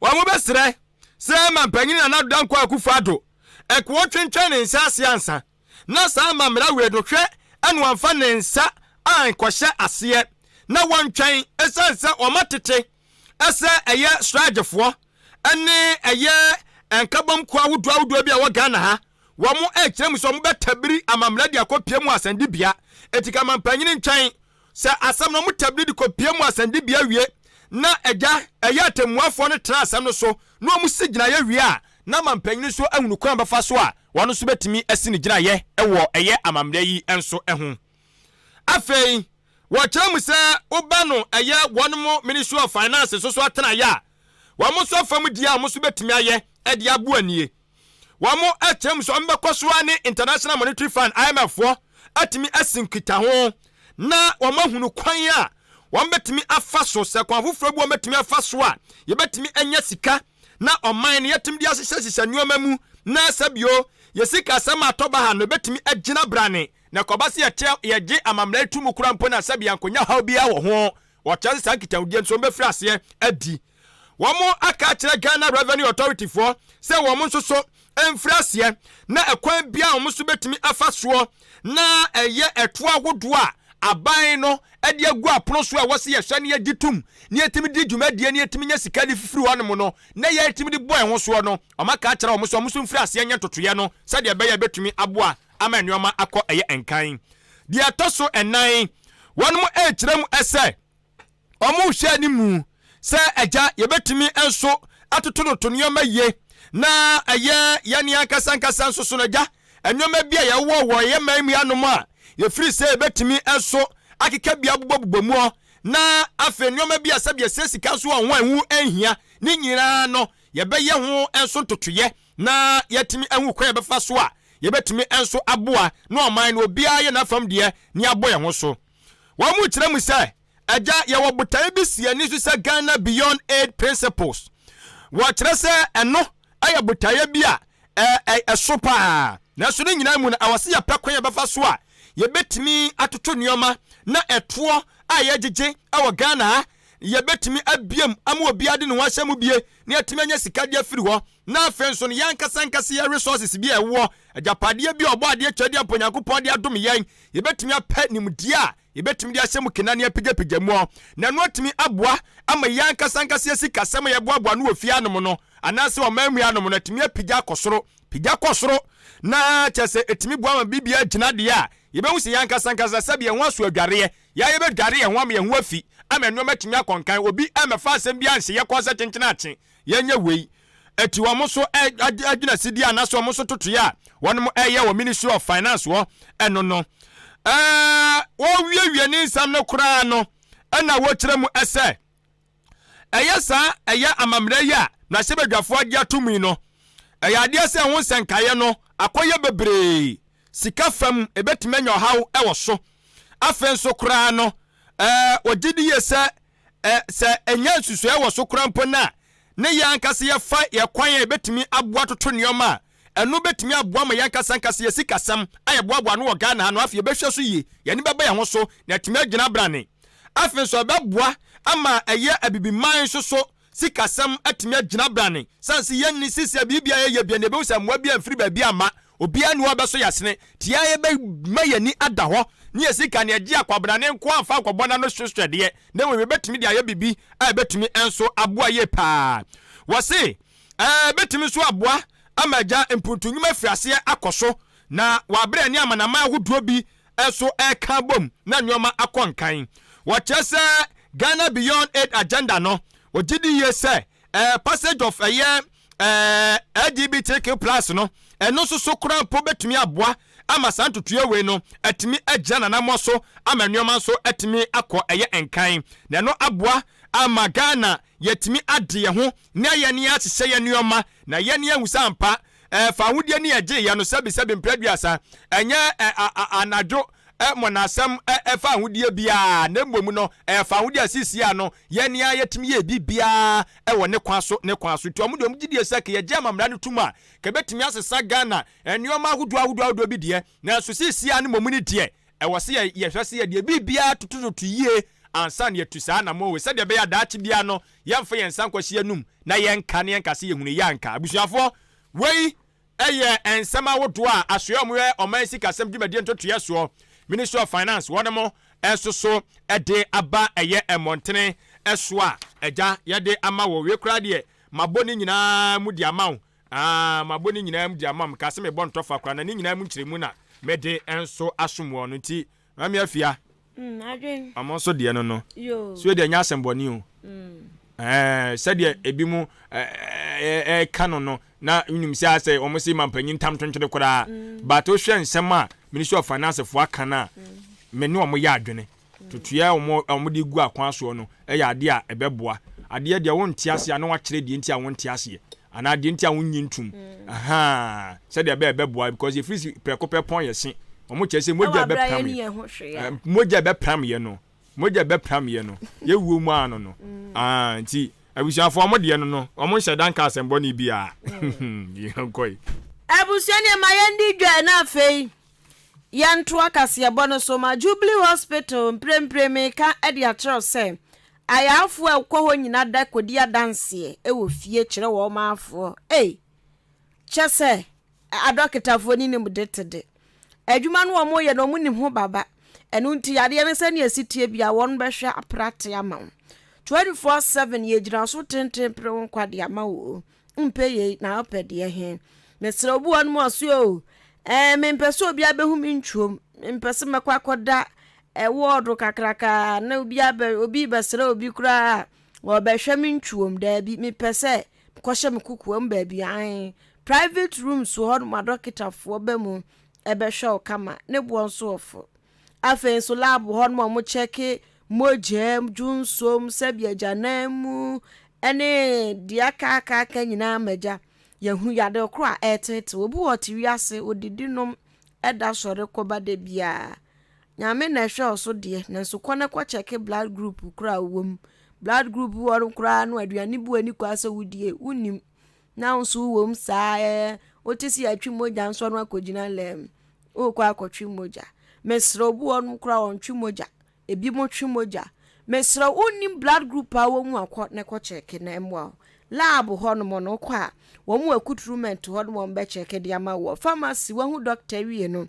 wɔn bɛsrɛ sɛ Mampanyin Nana Addo Dankwa Akufo-Addo nka ɔntwentwɛn ne nsa ase ansa na saa amammara wei no hwɛ na wamfa ne nsa ankɔhyɛ aseɛ na wɔntwɛn ɛsiane sɛ wɔatete sɛ ɛyɛ sraagyefoɔ ne ɛyɛ nkabom kuo ahodoɔ ahodoɔ bi a ɛwɔ Ghana ha wɔn ɛrekyerɛ mu sɛ wɔn bɛtabiri amammara de akɔpie mu asɛndibea eti ka mampanyini ntwɛn sɛ asɛm no wɔn tabiri de kɔpie mu asɛndibea wie na agya ɛyɛ atɛmmuafoɔ no tena asɛm no so na wɔn si gyinaeɛ wie a na mampanyini nso ahunu kwan bɛfa so a wɔn nso bɛtumi asi ne gyinaeɛ wɔ ɛyɛ amammerɛ yi nso ho. Afei, wɔkyerɛ mu sɛ woba no ɛyɛ wɔn mo Ministry of Finance nso so atenaeɛ a, wɔn nso afa mu deɛ a wɔn nso bɛtumi ayɛ de aboa nie. Wɔn kyerɛ mu sɛ wɔn bɛkɔ so ara ne International Monetary Fund, IMF foɔ, atumi asi nkitaho na wɔn ahunu kwan a wɔn bɛtumi afa so, sɛ kwan foforɔ bi wɔn bɛtumi afa so a yɛbɛtumi anya sika na ɔman no yɛatumi de ahyehyɛhyehyɛ nneɛma mu na sɛbio yɛ sikasɛm a atɔ baha no ɛbɛtumi agyina brane na ɛkɔba sɛ yɛte yɛgye amammerɛ yi to mu koraa mpo na sɛbi yɛankonya haw biara wɔ ho. Wɔkyerɛ sɛ saa nkitahodie nso wɔbɛfiri aseɛ adi. Wɔn aka akyerɛ Ghana Revenue Authority foɔ sɛ wɔn nso so mfiri aseɛ na ɛkwan biara wɔn nso bɛtumi afa soɔ na ɛyɛ ɛtoɔ ahodoɔ a aban no de agu apono so a ɛwɔ sɛ yɛhwɛ na yɛgye tom na yɛtumi di dwumadie na yɛtumi nya sika de fifiri hɔnom no na yɛtumi de bɔ ɛho soɔ no, wɔaka akyerɛ wɔn sɛ wɔn nso mfiri aseɛ nyɛ ntotoeɛ no sɛdeɛ ɛbɛyɛ a ɛbɛtumi aboa ama nneɛma akɔ ɛyɛ nkan. Deɛ ɛtɔ so ɛnan, wɔn rekyerɛ mu sɛ wɔrehwɛ anim sɛ agya yɛbɛtumi nso atotototo nneɛma yie na ɛyɛ yɛne ankasa ankasa nso so no agya nneɛma bi a yɛwɔ wɔ yɛn man mu anom a yɛfiri sɛ yɛbɛtumi nso akeka bi abobɔbobɔ muɔ na afei nneɛma bi a sɛbi ɛsɛ sika nso wɔ ho a ɛho nhia ne nyinaa no yɛbɛyɛ ho nso ntotoyɛ na yɛatumi ahu kwan a yɛbɛfa so a yɛbɛtumi nso aboa na ɔman no obiara yɛ n'afam deɛ ne abɔ yɛn ho so. Wɔn mu kyerɛ mu sɛ, Agya, yɛwɔ botaeɛ bi si ani so sɛ Ghana Beyond Aid Principles. Wɔkyerɛ sɛ ɛno yɛ botaeɛ bi a ɛso paa. Nanso ne nyinaa mu no, ɛwɔ sɛ yɛpɛ kwan a yɛbɛfa so a yɛbɛtumi atoto nneɛma na ɛtoɔ a yɛgyegye wɔ Ghana ha, yɛbɛtumi abiem ama obiara de ne ho ahyɛ mu bie na yɛatumi anya sika de afiri hɔ. Na afei nso no, yɛn ankasa ankasa yɛn resources bi a ɛwɔ, agyapadeɛ bi a ɔbɔ adeɛ twɛdeɛ mpo Onyankopɔn de adom yɛn, yɛbɛtumi apɛ nimdeɛ a yɛbɛtumi de ahyɛ mu kena ne apigyapigya mu, na ɛno atumi aboa ama yɛn ankasa ankasa yɛn sikasɛm a yɛboaboa ano wɔ fie anom no anaasɛ ɔman mu anom no atumi apigya akɔ soro, pigya kɔ soro, na kyerɛ sɛ ɛtumi boa ma biribiara gyina deɛ a yɛbɛhu sɛ yɛn ankasa ankasa sɛbi yɛn ho aso adwareɛ, yɛn a yɛbɛdware yɛn ho ama yɛn ho afi ama nneɛma atumi akɔ nkan, obi ammɛfa asɛm biara nhyɛ yɛn kɔn sɛ kyenkyene akye. Yɛnyɛ wei ɛti wɔn nso agyinasidie anaasɛ wɔn nso totoeɛ a wɔn ɛyɛ wɔ Ministry of Finance hɔ ɛno no ɛɛ wɔwiewie ne nsɛm no koraa no ɛna wɔkyerɛ mu ɛsɛ ɛyɛ saa ɛyɛ amammerɛ yi a mmarahyɛbadwafoɔ agye ato mu yi no ɛyɛ adeɛ sɛ ɛho nsɛnkaeɛ no akɔyɛ bebree sika fam ɛbɛtumi anya ɔhaw ɛwɔ so afei nso koraa no ɛɛ wɔgye di yie sɛ Ɛ, sɛ ɛnyɛ nsusuiɛ wɔ so koraa mpo no a, ne yɛn ankasa yɛfa yɛn kwan a yɛbɛtumi aboa atoto nneɛma a, ɛno bɛtumi aboa ma yɛn ankasa ankasa yɛn sikasɛm a yɛboaboa ano wɔ Ghana ha no, afei yɛbɛhwɛ so yie, yɛn ani bɛba yɛn ho so, na yɛatumi agyina abrane. Afei nso ɛbɛboa ama ɛyɛ Abibiman nso so sikasɛm atumi agyina brane. Sane sɛ yɛnni sisi a biribi a yɛyɛ bia na yɛbɛhu sɛ mmoa bi amfiri baabi amma, obiara nni hɔ a ɔbɛsɔ yɛn asene. Nti yɛn ara yɛbɛma yɛn ani ada hɔ ne yɛn sika ne yɛgye akwabrane nko amfa ankɔbɔ n'ano hwehwɛdeɛ, na mmom yɛbɛtumi de ayɛ biribi a ɛbɛtumi nso aboa yie paa. Wɔse ɛbɛtumi nso aboa ama agya mpuntu nnwuma afiri aseɛ akɔ so, na wɔ aberɛ a ɛne amanaman ahodoɔ bi nso reka abom na nneɛma akɔ nkan. Wɔkyerɛ sɛ Ghana Beyond Aid Agenda no, wɔgye di yie sɛ passage of ɛyɛ ɛɛ LGBTQ plus no, ɛno nso so koraa mpo bɛtumi aboa ama saa ntotoeɛ wei no atumi agyina n'anammɔ so ama nneɛma nso atumi akɔ ɛyɛ nkan, na ɛno aboa ama Ghana yɛatumi ade yɛn ho na yɛne ahyehyɛ yɛn nneɛma na yɛne ahu sɛ ampa fa ahodie ne yɛgye yɛ no sɛbisɛbi mprɛduasa ɛnyɛ anadwo mmɔnasɛm ɛfa ahodie biara, na mmom no ɛfa ahodie a sisi ano yɛne a yɛtumi yɛ biribiara ɛwɔ ne kwan so ne kwan so. Nti ɔmo deɛ, ɔmo gyidie sɛ kɛ yɛgye amammerɛ no tum a, kɛbɛtumi asesa Ghana nneɛma ahodoɔ ahodoɔ ahodoɔ bi deɛ, nanso sisi ano mmom no deɛ, ɛwɔ sɛ yɛhwɛ sɛ yɛdeɛ biribiara totototo yie ansa na yɛtu saa anammɔn wei, sɛdeɛ ɛbɛyɛ adaakye biara no yɛmfa yɛn nsa nkɔhyɛ anum na yɛnka ne yɛnka sɛ yɛhunu yɛ anka. Abusuafoɔ, wei ɛyɛ nsɛm ahodoɔ a asoɛ a wɔyɛ ɔman sikasɛm dwumadie ntotoeɛ soɔ, Ministry of Finance, wɔn mo nso so ɛde aba ɛyɛ mmɔntene ɛso a ɛgya yɛde ama wɔ wie koraa deɛ, mabɔ ne nyinaa mu de ama wo. Aa, mabɔ ne nyinaa mu de ama wo ka sɛ mebɔ ntɔfa koraa na ne nyinaa mu nkyerɛmu na mede nso asom wɔn no. Nti Maame Afia, ɔmo nso deɛ no so deɛ nyɛ asɛmbɔne o. Sɛdeɛ ebi mu ɛɛka no na nim sɛ asɛ wɔn se mampanyin tam tontone koraa, but wohwɛ nsɛm a Ministry of Finance foɔ aka no a, me ne wɔn yɛ adwene. Totoeɛ a wɔn de gu akwan soɔ no yɛ adeɛ a ɛbɛboa. Adeɛ deɛ wonte aseɛ a, na wakyerɛ deɛ nti a wonte aseɛ anaa deɛ nti a wonnye ntum sɛdeɛ ɛbɛyɛ ɛbɛboa, because yɛfiri si prɛko pɛ pɔn yɛ se wɔn kyerɛ sɛ mogya ɛbɛpam yɛ, mogya ɛbɛpam yɛ no, mogya ɛbɛpam yɛ no, yɛwuo mu ano no. Nti abusuafoɔ, wɔn deɛ no wɔn nhyɛ da nka asɛmbɔne biara. Yɛnkɔ yi. Abusua, nneɛma yɛn di dwa na afei yɛntoa kaseɛbɔ no so ma Jubilee Hospital. Mprempren meka de akyerɛw sɛ ayaafoɔ a ɛkɔ hɔ nyina da kɔdi adanseɛ wɔ fie kyerɛ wɔn maafoɔ. Ei, kyɛ sɛ adɔketafoɔ ne nim de te de adwuma no wɔn yɛ no, wɔn nim ho baba. Ɛno nti yadeɛ no sɛnea ɛsi tie bia, wɔn bɛhwɛ aprate ama wo 24/7. Yɛgyina so tenten pere wo nkwa de ama wo. Mpɛ yei na wopɛ deɛ he? Mesrɛ, obi wɔ no mu ɔso o, mempɛ sɛ obi abɛhu me ntwom, mempɛ sɛ mɛkɔ akɔda ɛwɔɔdo kakraka na obi abɛ obi bɛsrɛ obi koraa wɔbɛhwɛ me ntwom. Daabi, mepɛ sɛ kɔhyɛ me kokoam baabi an private rooms hɔ nom, adɔketafoɔ bɛ mu ɛbɛhwɛ wo kama, ne boɔ nso ɔfo. Afei nso lab hɔ nom a wɔkyɛke mogya mu, dwonsom, sɛbi agyanan mu ɛne deɛ akaakaaka nyinaa magya yɛhunu yade koro a ɛretetew obi wɔ te wiase. Odidi, nom, ɛda, sɔre kɔba da biara, Nyame na ɛhwɛ wo so deɛ, nanso kɔ na kɔ kyɛke blood group koraa a wɔ mu. Blood group wɔ no koraa no, aduane bi wɔ ani kɔ sɛ wodie wonim na wo nso wowɔ mu saa. Wote sɛ yɛatwe mogya nso no, akɔgyina lɛm wokɔ akɔtwe mogya. Mesrɛ, obi wɔ nom koraa ɔntwe mogya, ebi mo twe mogya. Mesrɛ, wonnim blood group a wɔ mu akɔ ne kɔ kyɛke na ɛmmoa wo. Lab hɔ nom no, wokɔ a wɔn mu accoutrement hɔ nom, wɔn bɛkyɛke de ama wɔ. Pharmacy, wahu doctor wie no,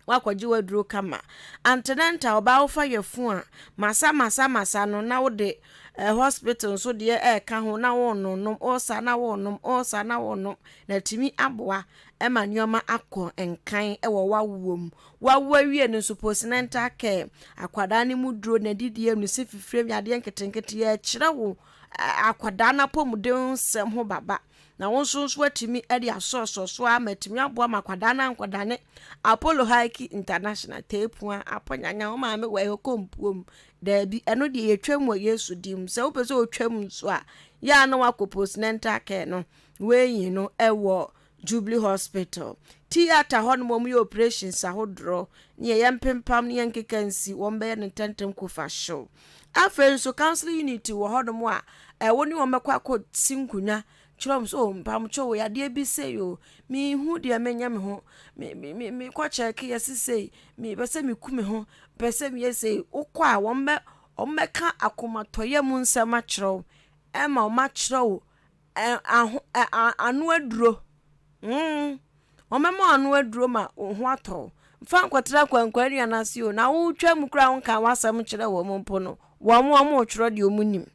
wakɔgye waduro kama. Antenatal, ɔbaa wofa yɛfu a, masa masa masa no na wode hospital nso deɛ ɛɛka ho na wɔnonom ɔsa na wɔnom ɔsa na wɔnom na tumi aboa ɛma nneɛma akɔ nkan ɛwɔ wawoɔ mu. Wawo awie no nso, postnatal care, akwadaa no mu duro na didie mu se fifire yadeɛ nketenkete, yɛkyerɛ wo akwadaa no apɔmuden nsɛm ho baba na wo nso atumi de asɔɔsɔ so ama atumi aboa ma akwadaa no ankɔdane Apollo Hike International teepua apɔnyanya wo maame wɔ ɛhɔ kɔmpuom. Daabi, ɛno deɛ yɛtwam wɔ Yesu dim. Sɛ wopɛ sɛ wotwam nso a, yɛ a na wakɔ postnatal care no weiyi no ɛwɔ Jubilee Hospital theatre hɔ nom. Wɔn yɛ operations ahodoɔ ne yɛyɛ mpempam ne yɛn nkeka nsi, wɔn bɛyɛ no ntɛntɛm kofa hyew. Afei nso counseling unit wɔ hɔnom a ɛwo ne wɔn bɛkɔ akɔ si nkonnwa kyerɛ wɔn sɛ, o mpamkyɛw wɔ yadeɛ bi sei o, mehu deɛ menyɛ me ho, me me me mekɔ kyɛke yɛ sisei, mepɛ sɛ meku me ho, pɛ sɛ meyɛ sei. Wokɔ a, wɔn bɛka akomatɔyɛ mu nsɛm akyerɛ wo, ɛma wɔn akyerɛ wo aho ano aduro. Wɔbɛma ano aduro ma wo ho atɔ wo. Mfa nkɔtena kwankwan nnua ase o, na wotwa mu koraa wonka w'asɛm kyerɛ wɔn mpo no, wɔn retwerɛ deɛ wɔn nim.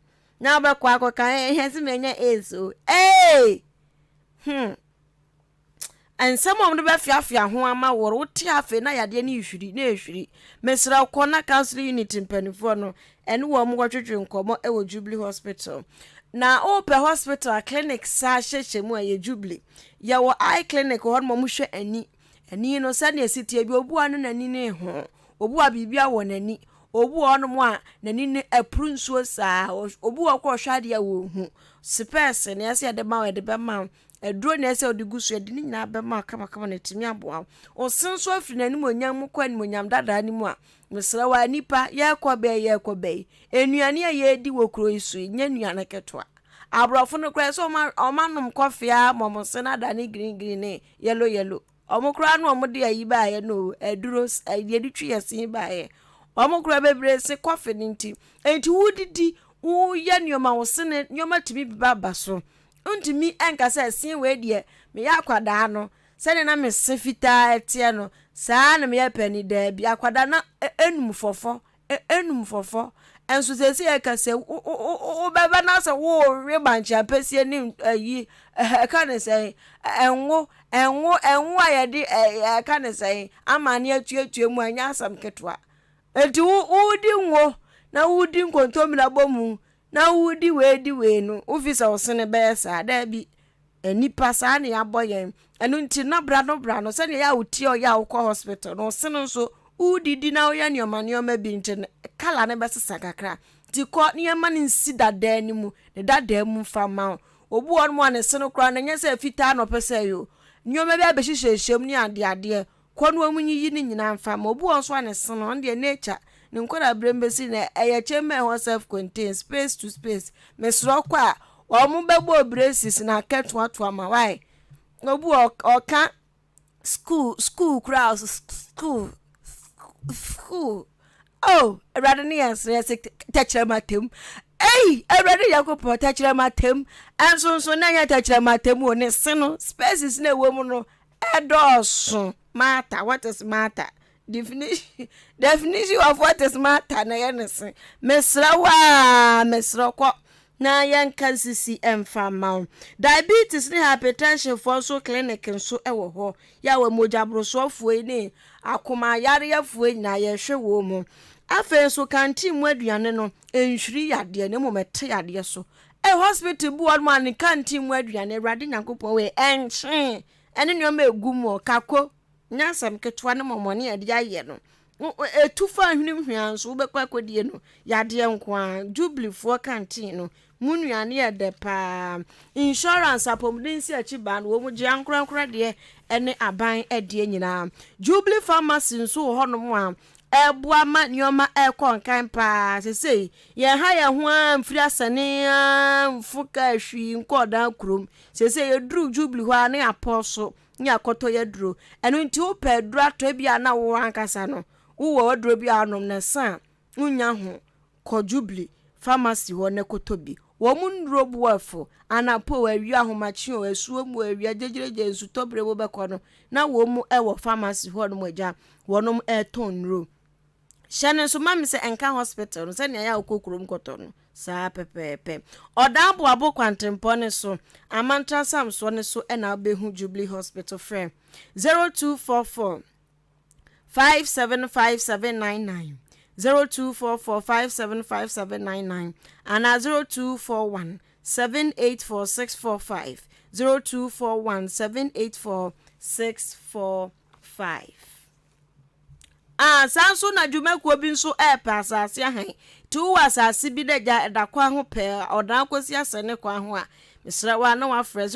Na wobɛkɔ akɔka ɛhɛ sɛ manya AIDS o. Ee! Nsɛm a wɔde bɛfeafea ho ama wo, wote afei na yadeɛ no rehwiri na ɛrehwiri. Mesrɛ wo, kɔ na counseling unit mpanimfoɔ no ɛne wɔn kɔtwetwe nkɔmmɔ wɔ Jubilee Hospital. Na wopɛ hospital a clinic saa hyehyɛ mu a ɛyɛ Jubilee. Yɛwɔ eye clinic wɔ hɔ nom a wɔhwɛ ani. Ani no sɛnea ɛsi teɛ bi obi wɔ hɔ a na n'ani no ho, obi wɔ hɔ a biribi awɔ n'ani, obi wɔ hɔnom a n'ani no apuru nsuo saa, obi wɔ hɔ koraa ɔhwɛ adeɛ a ɔnhu. Sopɛɛse nea ɛsɛ yɛde ma wo yɛde bɛma wo, aduro nea ɛsɛ wɔde gu so yɛde ne nyinaa bɛma wo kamakama na ɛtumi aboa wo. Wo se nso afiri n'animuonyam mu kɔ animuonyam dadaa no mu a, mesrɛ wo a nnipa yɛrekɔ bɛyi yɛrekɔ bɛyi, nnuane a yɛredi wɔ kuro yi so yi nyɛ nnuane ketewa. Aborɔfo no koraa sɛ wɔn anom kɔfe ara ma wɔn se no adane green green ne yellow yellow. Wɔn koraa no wɔn de ayi baeɛ no aduro yɛde twi yɛ se baeɛ. Wɔn koraa bebree se kɔfe no nti. Nti wodidi woyɛ nneɛma wo se no nneɛma tumi ba ba so. Ntumi nka sɛ se wei deɛ meyɛ akwadaa no sɛdeɛ na me se fitaa teɛ no saa na meyɛ panin daabi akwadaa na enum fɔfɔ Enum fɔfɔ. Nso seesei ɛka sɛ wobɛba na sɛ worewe bankye ampesie ne ayi ɛka ne sɛn ɛnwo ɛnwo ɛnwo a yɛde ɛka ne sɛn amane atuatua mu a ɛnyɛ asɛm ketewa. Enti wo wodi ngo na wodi nkontommire abɔ mu na wodi wei di wei no wofi sɛ wo sene bɛyɛ saa daabi. Nnipa, saa na yɛabɔ yɛn. Ɛno nti na bra no bra no, sɛdeɛ ɛyɛ a wotie ɔyɛ a wokɔ hospital no, ɔse no nso wodidi na woyɛ nneɛma nneɛma bi nti no, kala no bɛsesa kakra. Nti kɔ na yɛma no nsi dadaa no mu, ne dadaa mu mfa mma wo. Obi wɔ hɔnom a ne se no koraa no, ɛnyɛ sɛ fitaa na ɔpɛ sɛ ɛyɛ o. Nneɛma bi abɛhyehyɛhyɛ mu ne adeadeɛ. Kɔ na wɔn nyiyi ne nyinaa mfa ma. Obi wɔ hɔ nso a ne se no, ɔno deɛ nature, ne nkwadaa berɛ mu bɛsi nnɛ, ɛyɛ chamber ɛhɔ self contained, space to space. Mesrɛ kɔ a, wɔn bɛbɔ braces na akɛtoatoa ma why? Obi wɔ ɔka school, school koraa, school, school. Oh, Awurade ne yɛn srɛ sɛ tɛkyerɛma tem. Ei, Awurade Nyankopɔn tɛkyerɛma tem. Ɛnsonso na ɛnyɛ tɛkyerɛma tem o, ne se no, spaces na ɛwɔ mu no, Ɛdɔɔso matter what is matter definition definition of what is matter na ɛyɛ ne se mesrɛ wo a mesrɛ kɔ na yɛnka nsisi mfa mma wo diabetes ne hypertension foɔ nso clinic nso wɔ hɔ yɛ a wɔ mogyaborosoɔfoɔ yi ne akoma yareɛfoɔ yi nyinaa yɛhwɛ wɔ mu afei nso kanteen mu aduane no nhwiri yadeɛ na mmom ɛte yadeɛ so Ei hospital bi wɔ hɔ nom a ne canteen mu aduane awurade nyankopɔn wei ɛnkye ɛne nneɛma egu mu kako nyɛ asɛm ketewa ne mɔmɔne a ɛde ayɛ no etu fa hwenem hwea nso wobɛkɔ akɔdie no yadeɛ nko ara jubileefoɔ canteen no mu nnuane yɛ dɛ paa insurance apɔmuden si akyi baa no wɔn gye ankorankora deɛ ɛne aban ɛdeɛ nyinaa jubilee pharmacy nso wɔ hɔnom a Ɛboa ma nneɛma kɔ nkan paa. Seesei, yɛnha yɛn ho ara mfiri asɛnee ara mfo kaa hwii nkɔ ɔdan kurom. Seesei yɛduru Jubilee hɔ ara na yɛapɔ so na yɛakɔtɔ yɛn aduro. Ɛno nti wopɛ aduro atɔ ebi a na wo ankasa no wowɔ w'aduro bi a wonom na ɛsa a wonnya ho. Kɔ Jubilee Pharmacy hɔ na kɔtɔ bi. Wɔn nnuro bo afu. Anapa o, awia, ahomakye o, asuo mu o, awia gyegyeregye, nsutɔbere wobɛkɔ no na wɔn wɔ pharmacy hɔ nom agya. wɔnom ɛretɔn nnuro. Hyɛ no nso ma me sɛ ɛnka hospital no sɛnea ɛyɛ a wokɔ kurom kɔtɔ no saa pɛpɛɛpɛ. Ɔdan Boabo kwantempɔn no so, Amantra Samsoɔ no so na wobɛhu Jubilee Hospital. Frɛ 0244 575799, 0244 575799 anaa 0241 784645, 0241 784645. 5. A Saa nso na dwumakuo bi nso repɛ asase ahan. Nti wowɔ asase bi na gya ɛda kwan ho pɛɛ a, ɔdan kɔsi asɛne kwan ho a, mesrɛ wo a na wafrɛ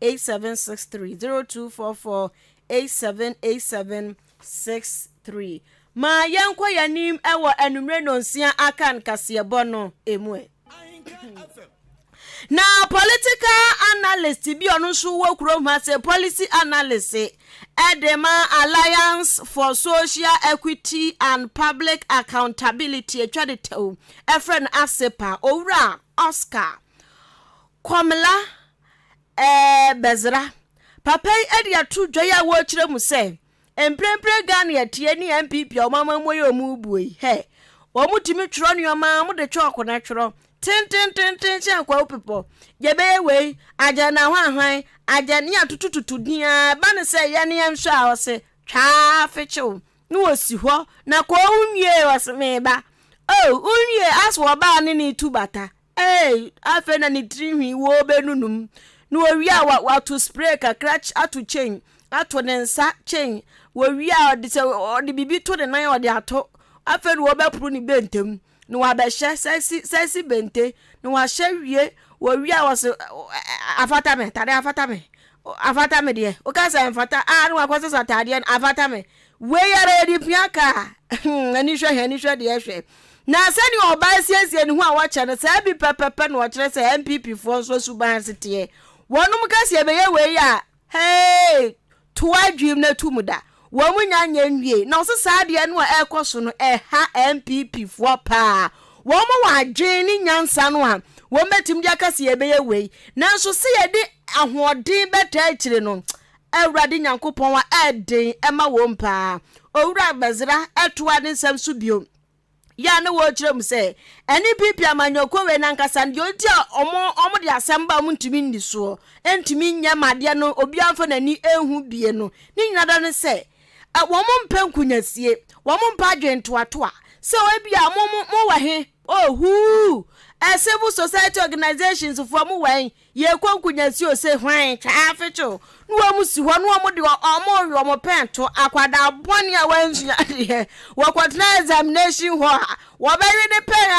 0244878763, 0244878763. Ma yɛnkɔ yɛn anim wɔ anwummere nnɔnsia aka nkaseɛbɔ no mu ɛ. Na political analyst bi ɔno nso wɔ kurom ha sɛ policy analyst ɛde ma Alliance for Social Equity and Public Accountability atwa de tɛw ɛfrɛ no ASEPA owura Oscar Kɔmla ɛɛ Bɛzra papa yi ɛde ato dwa yi a wɔrekyerɛ mu sɛ Mprempren Ghana atie ne NPP a wɔn amammuo yɛ wɔn rebuo yi, hɛ! Wɔn tumi twerɛ nneɛma a wɔde chalk na twerɛ tentententen kyɛn kwawu pepɔ. Yɛbɛyɛ wei, agya na hwanhwan, agya ne atutututu din ara, ɛba no sɛ yɛne yɛn hwɛ a ɔse twaa fekyew na wɔsi hɔ na kɔɔ wonwie ɔse meba. Oh, wonwie as wɔbaa ne ne tu bata. Ei, afei na ne tiri nhwi wɔrebɛnunum. Na wɔwie a wato spray kakra ato chain, ato ne nsa chain. Wɔwie a ɔde sɛ ɔde biribi to ne nan ɔde ato. Afei na wɔbɛporo ne bentam na wabɛhyɛ sɛsi sɛsi bente na wahyɛ wie. Wɔwie a wɔse afata me, tade afata me. Afata me deɛ, woka sɛ mfata a na wakɔsesa ataadeɛ no afata me. Wei ara yɛde pia kaa. Ani hwɛ ani hwɛ deɛ hwɛ. Na sɛnea ɔbaa siesie ne ho a wɔkyɛ no, saa bi pɛpɛpɛ na ɔkyerɛ sɛ NPP foɔ nso suban ase teɛ. Wɔnom ka sɛ yɛbɛyɛ wei a, hey, to w'adwenem na to mu da. Wɔn nya nyɛ nwie. Na ɔse saa adeɛ no a ɛrekɔ so no, ɛha NPP foɔ paa. Wɔn wɔ adwene ne nyansa no a wɔn bɛtumi de aka sɛ yɛbɛyɛ wei. Nanso sɛ yɛde ahoɔden bɛtaa akyire no, Awurade Nyankopɔn a ɛyɛ den ma wɔn paa. Owura Gbɛzra toaa ne nsɛm so bio yɛ a na wɔrekyerɛ mu sɛ NPP amanyɔkuo wei no ankasa no deɛ ɔnti a wɔn wɔn de asɛm ba a wɔn ntumi nni soɔ ntumi nyɛ ma adeɛ no obiara mfa n'ani nhu bie no ne nyinaa da ne sɛ wɔn mpɛ nkunyasie wɔn mpɛ adwentoatoa sɛ ebi a mo mo mo wɔ he oh huu civil society organizations foɔ mo wɔ he Yɛkɔ nkunyasi o se hwan twaa fekyew na wɔn si hɔ na wɔn de wɔn rewe wɔn pɛn to akwadaa bɔne a wansua adeɛ wɔkɔtena examination hall a wɔbɛwe ne pɛn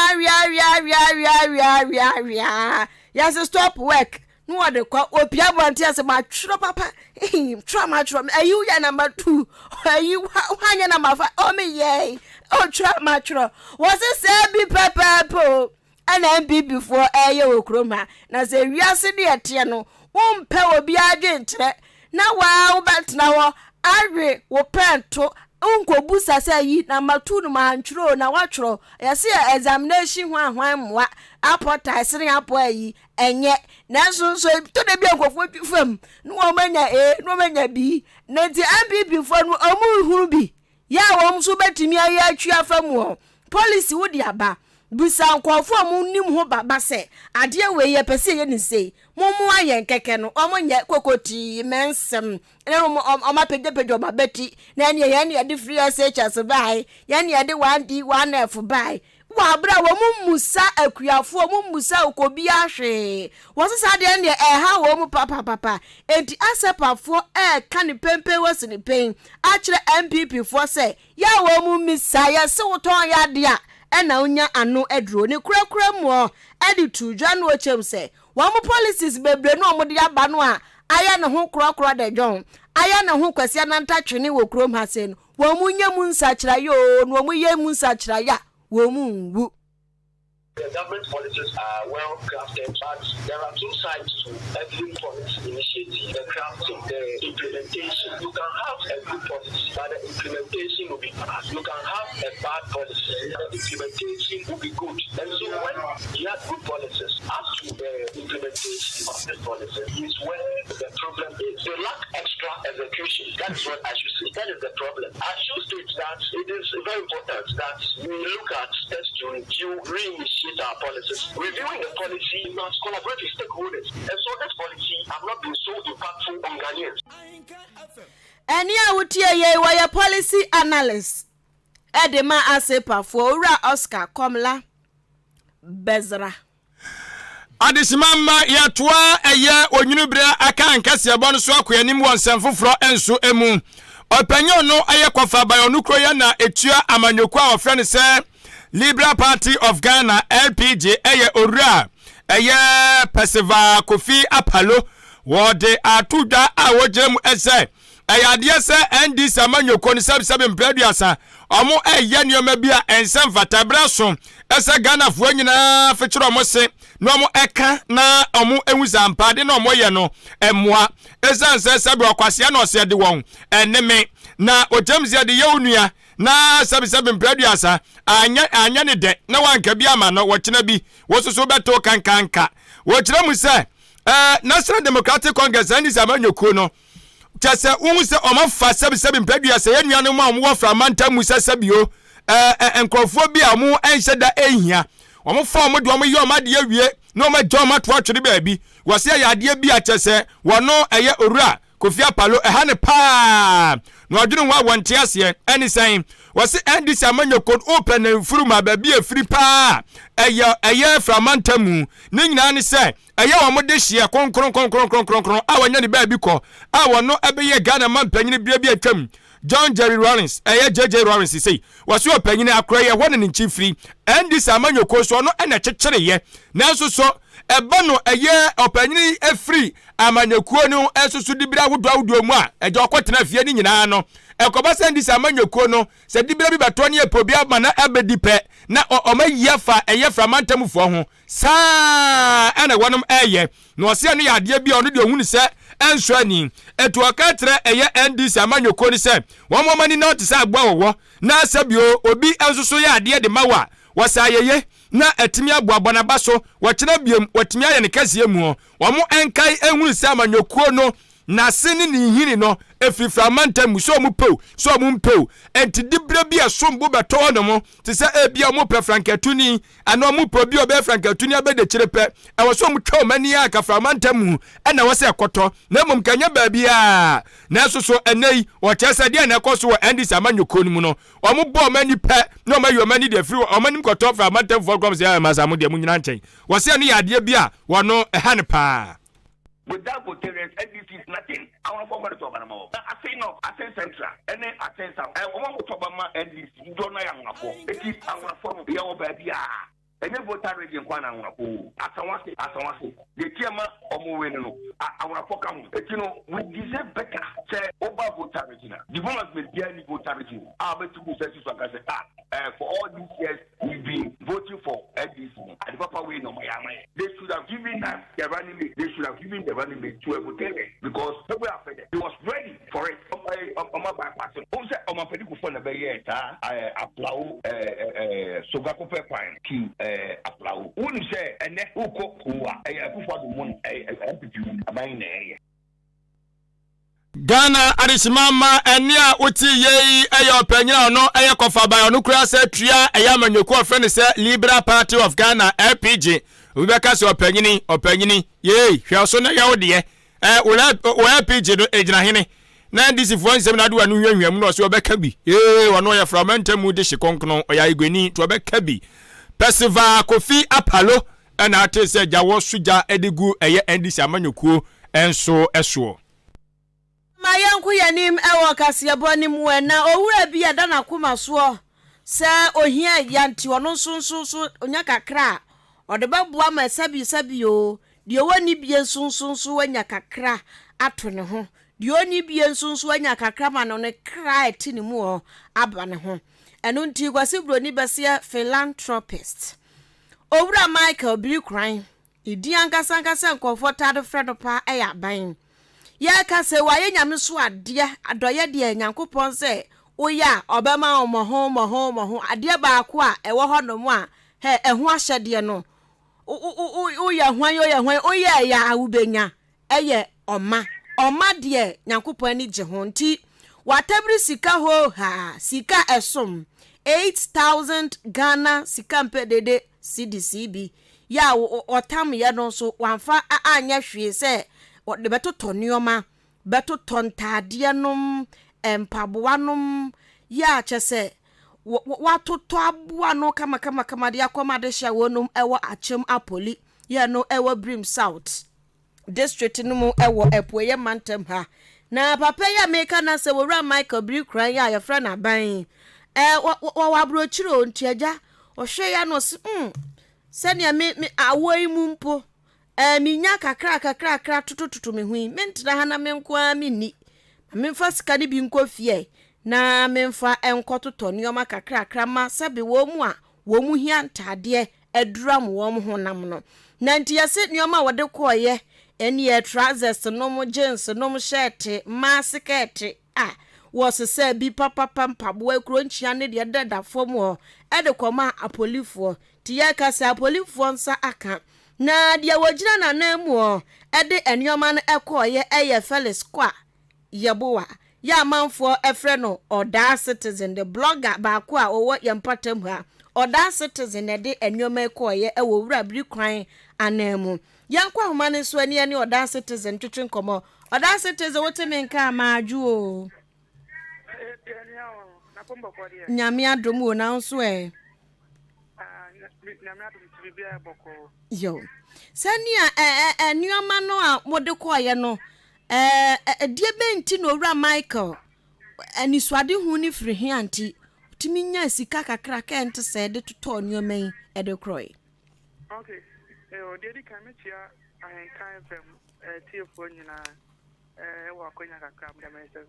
aweaweaweaweaweawea yɛse stop work na wɔde kɔ opia abɔnten ase matwerɛ papa twerɛ matwerɛ ayi woyɛ number 2 ayi woanyɛ number 5 ɔmeyɛe ɔtwerɛ matwerɛ wɔse sɛ bi pɛpɛɛpɛ o Ɛna NPP foɔ ɛyɛ wɔ kurom ha. Na sɛ wiase deɛ ɛteɛ no, wompɛ obiara adwenkyerɛ na waa wobɛtena hɔ awe wo pɛnto, wonkɔbusa sɛ ayi na matu no mantwerɛ o na woatwerɛ. Yɛse yɛ examination hwan hwan mmoa, apɔ tae sene apɔ ayi, ɛnyɛ. Nanso nso ɛtɔ da bi a nkurɔfoɔ twi fam na wɔn anya A na wɔn anya B. Na nti NPP foɔ no wɔn nhunu bi. Yɛ a wɔn nso bɛtumi ayɛ atwi afa mu hɔ. Policy wode aba, bisa nkurɔfoɔ a wɔnim ho baba sɛ adeɛ wei yɛpɛ sɛ yɛyɛ no sei, mommoa yɛn kɛkɛ no, wɔnyɛ kokotii, mɛnsɛm, na wɔn apagyapagya wɔn abati, na ɛneɛ yɛn na yɛde free SHS bae, yɛn na yɛde 1D 1F bae. Wɔ abere a wɔn mmusa akuafoɔ, wɔn mmusa okobiara hwee. Wɔse saa adeɛ no deɛ ɛha wɔn papapapa. Enti Asepafoɔ ɛreka ne pempen wɔ sinipen akyerɛ NPP foɔ sɛ yɛ a wɔn mmisa, yɛse wotɔn yɛ adeɛ a ɛna wonya ano aduro. Ne korakora muɔ ɛde too dwa na ɔkyerɛ mu sɛ wɔn policies bebree no a wɔde aba no a ayɛ ne ho korɔkorɔ dɛdwɔn, ayɛ ne ho Kwasi Ananta twene wɔ kurom ha sei no, Wɔn nyɛ mu nsakyeraeɛ oo, na wɔn yɛ mu nsakyeraeɛ a, wɔn nwu. The government policies are well crafted but there are two sides to every policy initiative, the crafting, the implementation. You can have a good policy but the implementation will be bad. You can have a bad policy the implementation will be good. And so when he has good policies, as to the implementation of the policies is where the problem is. They lack extra execution. That is what I should say. That is the problem. I should state that it is very important that we look at steps to review, reinitiate our policies. Reviewing the policy must collaborate with stakeholders. And so this policy have not been so impactful on Ghanaians. Ɛnne a wotie yei, wɔyɛ policy analyst de ma Asepafoɔ, Owura Oscar Komla Bezra. Adesima mma yɛtoa ɛyɛ onwunu berɛ aka nkɛseɛbɔ no so akɔ anim wɔ nsɛm foforɔ nso mu. Ɔpanyin no yɛ kɔfa ban ɔno kuro yɛ na ɛtua amanyɔkuo a wɔfrɛ no sɛ Liberal Party of Ghana LPG ɛyɛ owura ɛyɛ Percival Kofi Apalo wɔde ato dwa a wɔgyina mu sɛ Ɛyɛ adeɛ sɛ NDC amanyɔkuo no sɛbsɛbe mprɛ aduasa ɔmo ɛyɛ nneɛma bi a ɛnsɛ mfata. Ɛberɛ aso sɛ Ghanafoɔ nyinaa fekyere ɔmo se na ɔmo ɛka na ɔmo ɛhu sɛ ampa ade na ɔmo yɛ no ɛmmoa. Ɛsiane sɛ sɛbe ɔkwasea na ɔse ɛde wɔn ɛne me na ɔgyam sɛ ɛde yɛ wo nua na sɛbesɛbe mprɛ aduasa anyɛ anyɛ ne dɛ na wanka bi ama no wɔkyena bi wo soso bɛto kankanka. Wɔkyerɛ mu sɛ ɛɛ National Democratic Congress NDC amanyɔkuo no kyɛ sɛ wohu sɛ wɔafa sɛbisɛbi mpadua sɛ yɛn nuanom a wɔwɔ frama ntam mu sɛ sɛbio ɛɛ nkurɔfoɔ bi a wɔn nhyɛ da nhia wɔn fa wɔn de wɔn yɛ wɔn adeɛ wie na wɔn agya wɔn ato atwere baabi wɔsɛ ɛyɛ adeɛ bi a kyɛ sɛ wɔn ɛyɛ owura. Kofi Apalo ɛha ne paa na ɔdwene ho a wɔnte aseɛ. Ɛne sɛn? Wɔse NDC amanyɔkuo no wopɛ ne mfuruma baabi a ɛfiri paa ɛyɛ ɛyɛ Framantam mu. Ne nyinaa ne sɛ ɛyɛ wɔn de hyeɛ kronkron kronkron kronkron a wɔanya ne baabi kɔ a wɔno ɛbɛyɛ Ghana mampanyini berɛ bi atwam John Jerry Rawlings ɛyɛ JJ Rawlings sei wɔse ɔpanyini akorɛ yɛ hɔ ne ne nkyi firi NDC amanyɔkuo so ɔno ɛna ɛkyekyereeɛ nanso so ɛba no ɛyɛ ɔpanyini ɛfiri amanyɔkuo no nso so dibere ahodoɔ ahodoɔ mu a ɛgya ɔkɔtena fie no nyinaa no ɛkɔba sɛ NDC amanyɔkuo no sɛ dibere bi bɛtɔ ne ɛpɛ obi ama na ɛbɛdi pɛ na ɔma yi afa ɛyɛ framantamufoɔ ho Saa ara na wɔnom ɛyɛ. Na ɔse ɛno yɛ adeɛ bi a ɔno deɛ ɔhunu sɛ ɛnsɔ ani. Ɛti ɔka kyerɛ ɛyɛ NDC amanyɔkuo no sɛ wɔn wɔn ani nna te sɛ aboa wɔwɔ. Na sɛbio obi nso so yɛ adeɛ de ma wo a, wɔsɛ ayɛye na atumi aboa bɔ n'aba so. Wɔkyena biom wɔatumi ayɛ no kɛseɛ muo. Wɔn nkae nhunu sɛ amanyɔkuo no n'ase ne ne nhini no ɛfirifiri amantam mu, sɛ wɔn pɛ o, sɛ wɔn mpɛ o. Ɛnti diberɛ bi a ɛsom bo bɛtɔ hɔ nom te sɛ ebia wɔn pɛ frankatuni anaa wɔn pɛ obi a ɔbɛyɛ frankatuni abɛdekyire pɛ, ɛwɔ sɛ wɔn twa wɔn ani ara kafra amantam mu ɛna ɛwɔ sɛ ɛkɔtɔ, na mmom ka ɛnyɛ baabiara. Nanso so ɛnnɛ yi wɔkyerɛ sɛ deɛ na ɛkɔ so wɔ NDC amanyɔkuo no mu no, wɔn bɔ wɔn ani pɛ na wɔn ayi wɔn ani deɛ firi wɔn anim kɔtɔ fra amantamfoɔ kɔm sɛ ɛma saa mo deɛ mo nyina nkyɛn. Wɔsɛ ɛno yɛ adeɛ bi a wɔn ɛha no paa. Without Voltarians, NDC is nothing. Awonafoɔ kɔ de to aba no ma wɔn. Na Asen North, Asen Central, ɛne Asen South, ɛ, wɔn a wɔto aba ma NDC dodoɔ no ara yɛ Awonafoɔ. Eti Awonafoɔ no, yɛwɔ baabiara. Ɛnyɛ Volta Region nko ara na Awonafoɔ wɔ o. Asawase, Asawase, deɛ eti ɛma wɔn win no, a, Awonafoɔ ka ho. Eti no, we deserve better. Sɛ woba Volta Region a, development biara nni Volta Region a wobɛtu wo nsa asi so aka sɛ, ah, eh, for all these years, We've been voting for NDC no ade papa wei na ɔmo ayɛ ama yɛn. They should have given us the running mate they should have given the running mate to a Votere because Togbe Afede he was ready for it ɔmo bypass no. Wohu sɛ Ɔmanpanin Kufuor na ɛbɛyɛɛ saa Aflao Sogakopɛ kwan to Aflao. Wonim sɛ ɛnɛ wokɔ Ho a ɛyɛ Akufo Addo mu na NPP aban na ɛyɛ. Ghana adehyema mma ɛnne a wote yei yɛ ɔpanyin a ɔno yɛ kɔfaban ɔno kura sɛ tua ɛyɛ amanyɔkuo ɔfrɛ no sɛ Liberal Party of Ghana LPG obi bɛka sɛ ɔpanyini ɔpanyini yei hwɛ ɔso na yɛ wo deɛ ɛ wo LPG no ɛgyina hene na NDC foɔ nsɛm na ade wano hwiahwia mu na ɔsɛ ɔbɛka bi ee ɔno ɔyɛ fra ɔmantam mu de hye kɔnkono ɔyɛ ayiguani nti ɔbɛka bi Percival Kofi Apalo ɛna ate sɛ gya wɔ so gya de gu ɛyɛ NDC amanyɔkuo nso soɔ. Ma yɛnko yɛn anim wɔ kaseɛbɔ no mu ɛ. Na owura bi a ɛda n'akoma soɔ sɛ ohia ya nti ɔno nso nso nso ɔnya kakra a ɔde bɛboa ma sɛbi sɛbi o, deɛ ɔnni bie nso nso nso anya kakra ato ne ho, deɛ ɔnni bie nso nso anya kakra ma no ne kra a ɛte ne mu hɔ aba ne ho. Ɛno nti Kwasi Broni bɛseɛ philanthropist. Owura Michael Birikuran Ne din ankasa ankasa a nkurɔfoɔ taa de frɛ no paa yɛ Aban. Yɛreka sɛ wayɛ Nyame so adeɛ, adɔeɛ deɛ Nyankopɔn sɛ woyɛ a ɔbɛma wo mmɔho mmɔho mmɔho. Adeɛ baako a ɛwɔ hɔ nom a hɛ ɛho ahyɛdeɛ no woyɛ hwan woyɛ hwan woyɛɛyɛ a wobɛnya yɛ ɔma. Ɔma deɛ Nyankopɔn ani gye ho nti watabiri sika hoohaa, sika a ɛsom 8,000 Ghana sika mpɛ dede cedis yi bi yɛ a ɔtamyɛ no nso wamfa anyɛ hwee sɛ ɔde bɛtotɔ nneɛma, bɛtotɔ ntaadeɛ nom, mpaboa nom yɛ a kyɛ sɛ watotɔ aboa no kamakamakama de akɔma adehyɛ a wɔnom ɛwɔ Akyem Apoli yɛ no ɛwɔ Birim South District no mu wɔ Apueeɛ Mantam ha. Na papa yi a meka n'asɛm, Owura Michael Birikuran yi a yɛfrɛ no Aban yi, eh, wɔwɔ aburokyire o, nti agya, ɔhwɛ ya na ɔse, mm, sɛnea me, me awoɔ yi mu mpo, eh, menya kakra kakra kakra totototo me ho yi, mentena ha na me nko ara menni. Ma memfa sika no bi nkɔ fie na memfa nkɔtotɔ nneɛma kakrakra ma sɛbe wɔn mu a wɔn hia ntaadeɛ aduram wɔn honam no. Na nti yɛse nnoɔma a wɔde kɔeɛ ɛneɛ trousers nom, jeans nom, shirt, mmaa sekɛɛte a wɔsesaa bi papapa, mpaboa, kuro nkyea ne deɛ ɛdeda fam hɔ ɛde kɔmaa apolifoɔ. Nti yɛreka sɛ apolifoɔ nsa aka. Na deɛ wɔgyina n'anan mu hɔ ɛde nnoɔma no ɛkɔeɛ ɛyɛ Felix Kwa Yeboah, yɛ amanfoɔ frɛ no Ɔdaa Citizen, the blogger baako a ɔwɔ yɛn mpɔtam ha. Ɔdaa Citizen na ɛde nneɛma yi kɔeɛ wɔ Owura Biri kwan anan mu. Yɛnkɔ ahoma no so ɛne yɛne Ɔdaa Citizen ntwetwe nkɔmmɔ. Ɔdanse te dze wote me nka a, madwo o. Nyame adom o, na wo nso ɛ? Yo. Sɛnea nneɛma no a mode kɔeɛ no, ɛdeɛ bɛn nti na Owura Michael anisoadehu no firi he a nti ɔtumi nyaa sika kakra ka ɛnte sɛɛ de totɔɔ nneɛma yi de korɔe? Ok, deɛ ɛdi kan mɛkyia Ahenka FM atiefoɔ nyinaa wɔ akwanya kakra a mode ama yɛ sɛ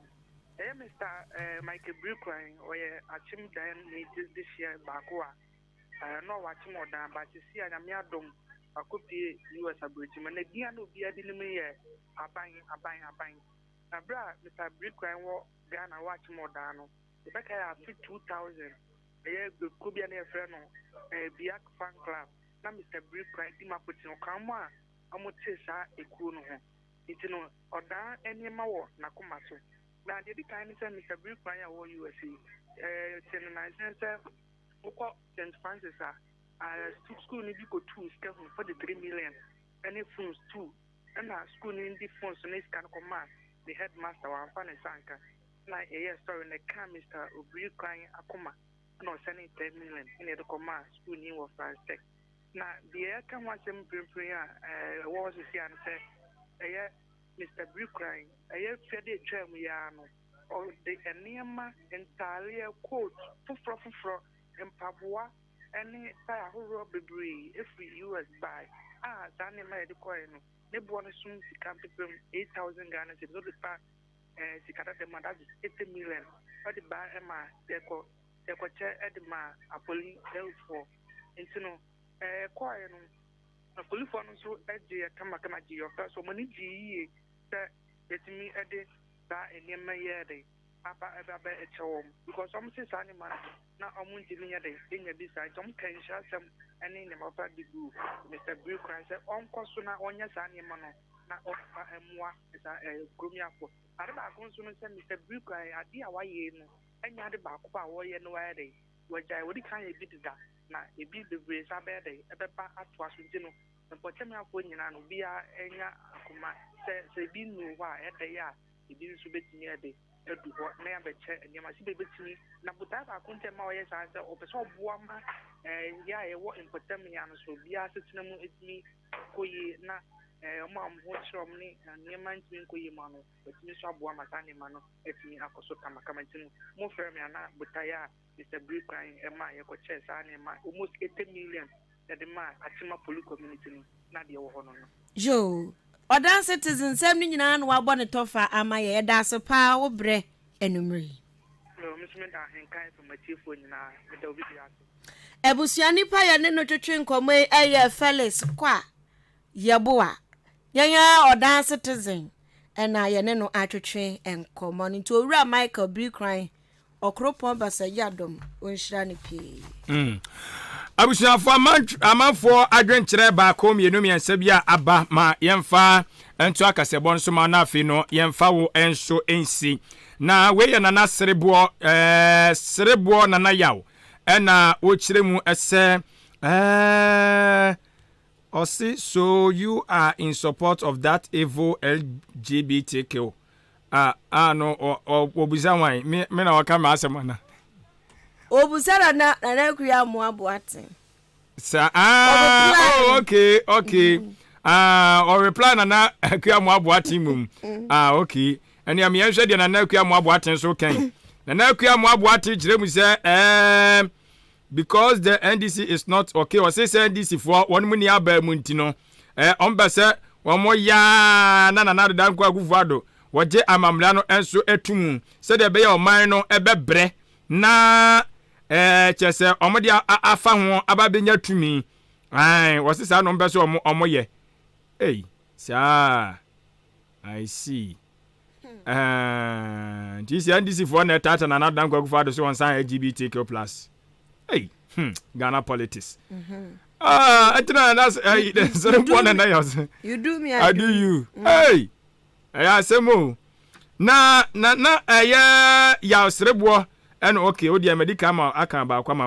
ɛyɛ Mister Michael Birikwan, ɔyɛ Akyem dan ni dehyeɛ baako a na ɔwɔ Akyem Ɔdan but seesei a Nyame adom wakɔpue US aburokyire mu. Na din a na obiara de nim no yɛ Aban, Aban, Aban. Na berɛ a Mister Birikwan wɔ Ghana wɔ Akyem Ɔdan no, yɛbɛkae a afe 2000 ɛyɛ kuo bi a na yɛfrɛ no Biak Fan Club na Mister Birikwan di mu akoten ɔka wɔn a wɔtee saa ekuo no ho. Nti no ɔdaa nneɛma wɔ n'akoma so. Na deɛ ɛdi kan ne sɛ Mister Birikwan a ɔwɔ US yi, yɛtee no nansa sɛ wokɔ Saint Francis a, sukuu no bi kɔtuu sika hunu 43 million ne phones two ɛna sukuu no de phones ne sika no kɔmaa ne headmaster wamfa ne nsa anka. Na yɛyɛɛ story no ɛkaa Mister Obirikwan akoma ɛna ɔsɛnee 10 million ɛna yɛde kɔmaa sukuuni wɔ France Tech. Na deɛ yɛka ho asɛm mprempren a ɛwɔ hɔ seesei ara ne sɛ ɛyɛ Mister Birikwan, ɛyɛ fiade a ɛtwaa mu yi ara no, ɔde nneɛma, ntaadeɛ, coat foforɔ foforɔ, mpaboa ne tae ahoroɔ bebree firi US baeɛ a saa nneɛma a yɛde kɔeɛ no, ne boɔ no som sika mpepem 8,000 Ghana cedis, wode fa sika dada mu a, that is 80 million, ɔde baeɛ ma yɛkɔ yɛkɔkyɛ de maa apolifoɔ. Nti no, yɛkɔeɛ no, apolifoɔ no nso gyee yɛn kamakama gyee yɛn ɔfɛ so. Wɔn ani gyee yie sɛ yɛtumi de saa nneɛma yi ayɛ dɛn aba ɛba abɛkyɛ wɔn because wɔn se saa nneɛma no na wɔn ntumi nyɛ dɛn nya bi saa nti wɔn ka nhyirasɛm ne nneɛma papa de guu Mister Biri kwan sɛ ɔnkɔ so na ɔnyɛ saa nneɛma no na ɔmfa mmoa saa ɛɛ kuromiafoɔ. Ade baako nso no sɛ Mister Biri kwan adeɛ a wayɛ yi no ɛnyɛ ade baako pɛ a wɔyɛ na wɔayɛ dɛn wɔagyae. Wɔdi kan yɛ bi deda na ebi bebree nso abɛyɛ dɛn ɛbɛba atoa so nti no mpɔkyɛmeafoɔ nyinaa no obiara nya akoma sɛ sɛ ebi nnuu hɔ a ɛdɛn a ebi nso bɛtumi ɛde adu hɔ na yɛabɛkyɛ nneɛma sɛ bɛbɛtumi na botae baako nti ɛma ɔyɛ saa sɛ ɔpɛ sɛ ɔboa ma yɛ a yɛwɔ mpɔtam no so obiara asetena mu ɛtumi kɔ yie na wɔn a wɔn ho kyerɛ wɔn ne nneɛma ntumi nkɔ yie mu ano watumi nso aboa ma saa nneɛma no atumi akɔ so kamakama nti no mofrɛ me ana botae a Mr. Birikwan ɛma yɛkɔkyɛɛ saa nneɛma almost 80 million yɛde maa Akyem Poli community no na deɛ ɛwɔ hɔ no. Yoo, Ɔdan Citizen nsɛm no nyinaa na wabɔ ne tɔfa ama yɛn. Yɛda ase paa wo brɛ anwummere yi. Yoo, me nso meda Ahenkan FM atiefoɔ nyinaa, meda obi biara ase. Abusua nipa yɛne no twetwe nkɔmmɔ yi yɛ Felix Kwa Yeboah. Yɛn ara Ɔdan Citizen na yɛne no atwetwe nkɔmmɔ no. Nti Owura Michael Birikwan Ɔkoropɔn Basa Yiadom ɔnhyira no pii. Abusuafo amanfoɔ adwenkyerɛ baako mmienu mmiɛnsa bi a aba ma yɛmfa nto akasɛbɔ nso ma na afei no yɛmfa wo nso nsi. Na wei yɛ Nana Sereboɔ ɛɛ Sereboɔ Nana Yaw ɛna wɔkyerɛ mu sɛ ɛɛ ɔse so you are in support of that evil LGBTQ Ah, ah, no, ɔbusa wan? Me, me na ɔka m'asɛm ana? Obusa na na Nana Akua Amoah Boateng. Sa, ah, oh, okay, okay. Mm -hmm. Ah, ɔ reply Nana Akua Amoah Boateng mum. Mm. Ah, okay. Ɛne ɛmi yɛnhwɛ deɛ Nana Akua Amoah Boateng so kɛn. Nana Akua Amoah Boateng kyerɛ mu sɛ, ɛɛm, Because the NDC is not okay ɔse sɛ NDC foɔ wɔn mu ni abaa mu nti no eh, wɔn pɛ sɛ wɔn yaa na Nana Addo Dankwa Akufo Addo wɔgye amammerɛ no nso to mu sɛdeɛ ɛbɛyɛ ɔman no ɛbɛbrɛ na eh, kyerɛ sɛ wɔn de afa ho aba abɛnya tumi ae wɔse saa na wɔn pɛ sɛ wɔn wɔn yɛ ei saa I see. Eh, nti sɛ NDC foɔ na ɛtaata Nana Dankwa Akufo-Addo so wɔn san LGBTQ plus. Hey, Ghana politics. Ah, ɛnti na ɛyi sɛrɛ bɔ na na yɛ ɔsɛ. You do me, I do you. Hey, ɛyɛ asɛm o. Na na na ɛyɛ yaw sereboɔ ɛna okay o deɛ mɛdi kan ma aka baako ama.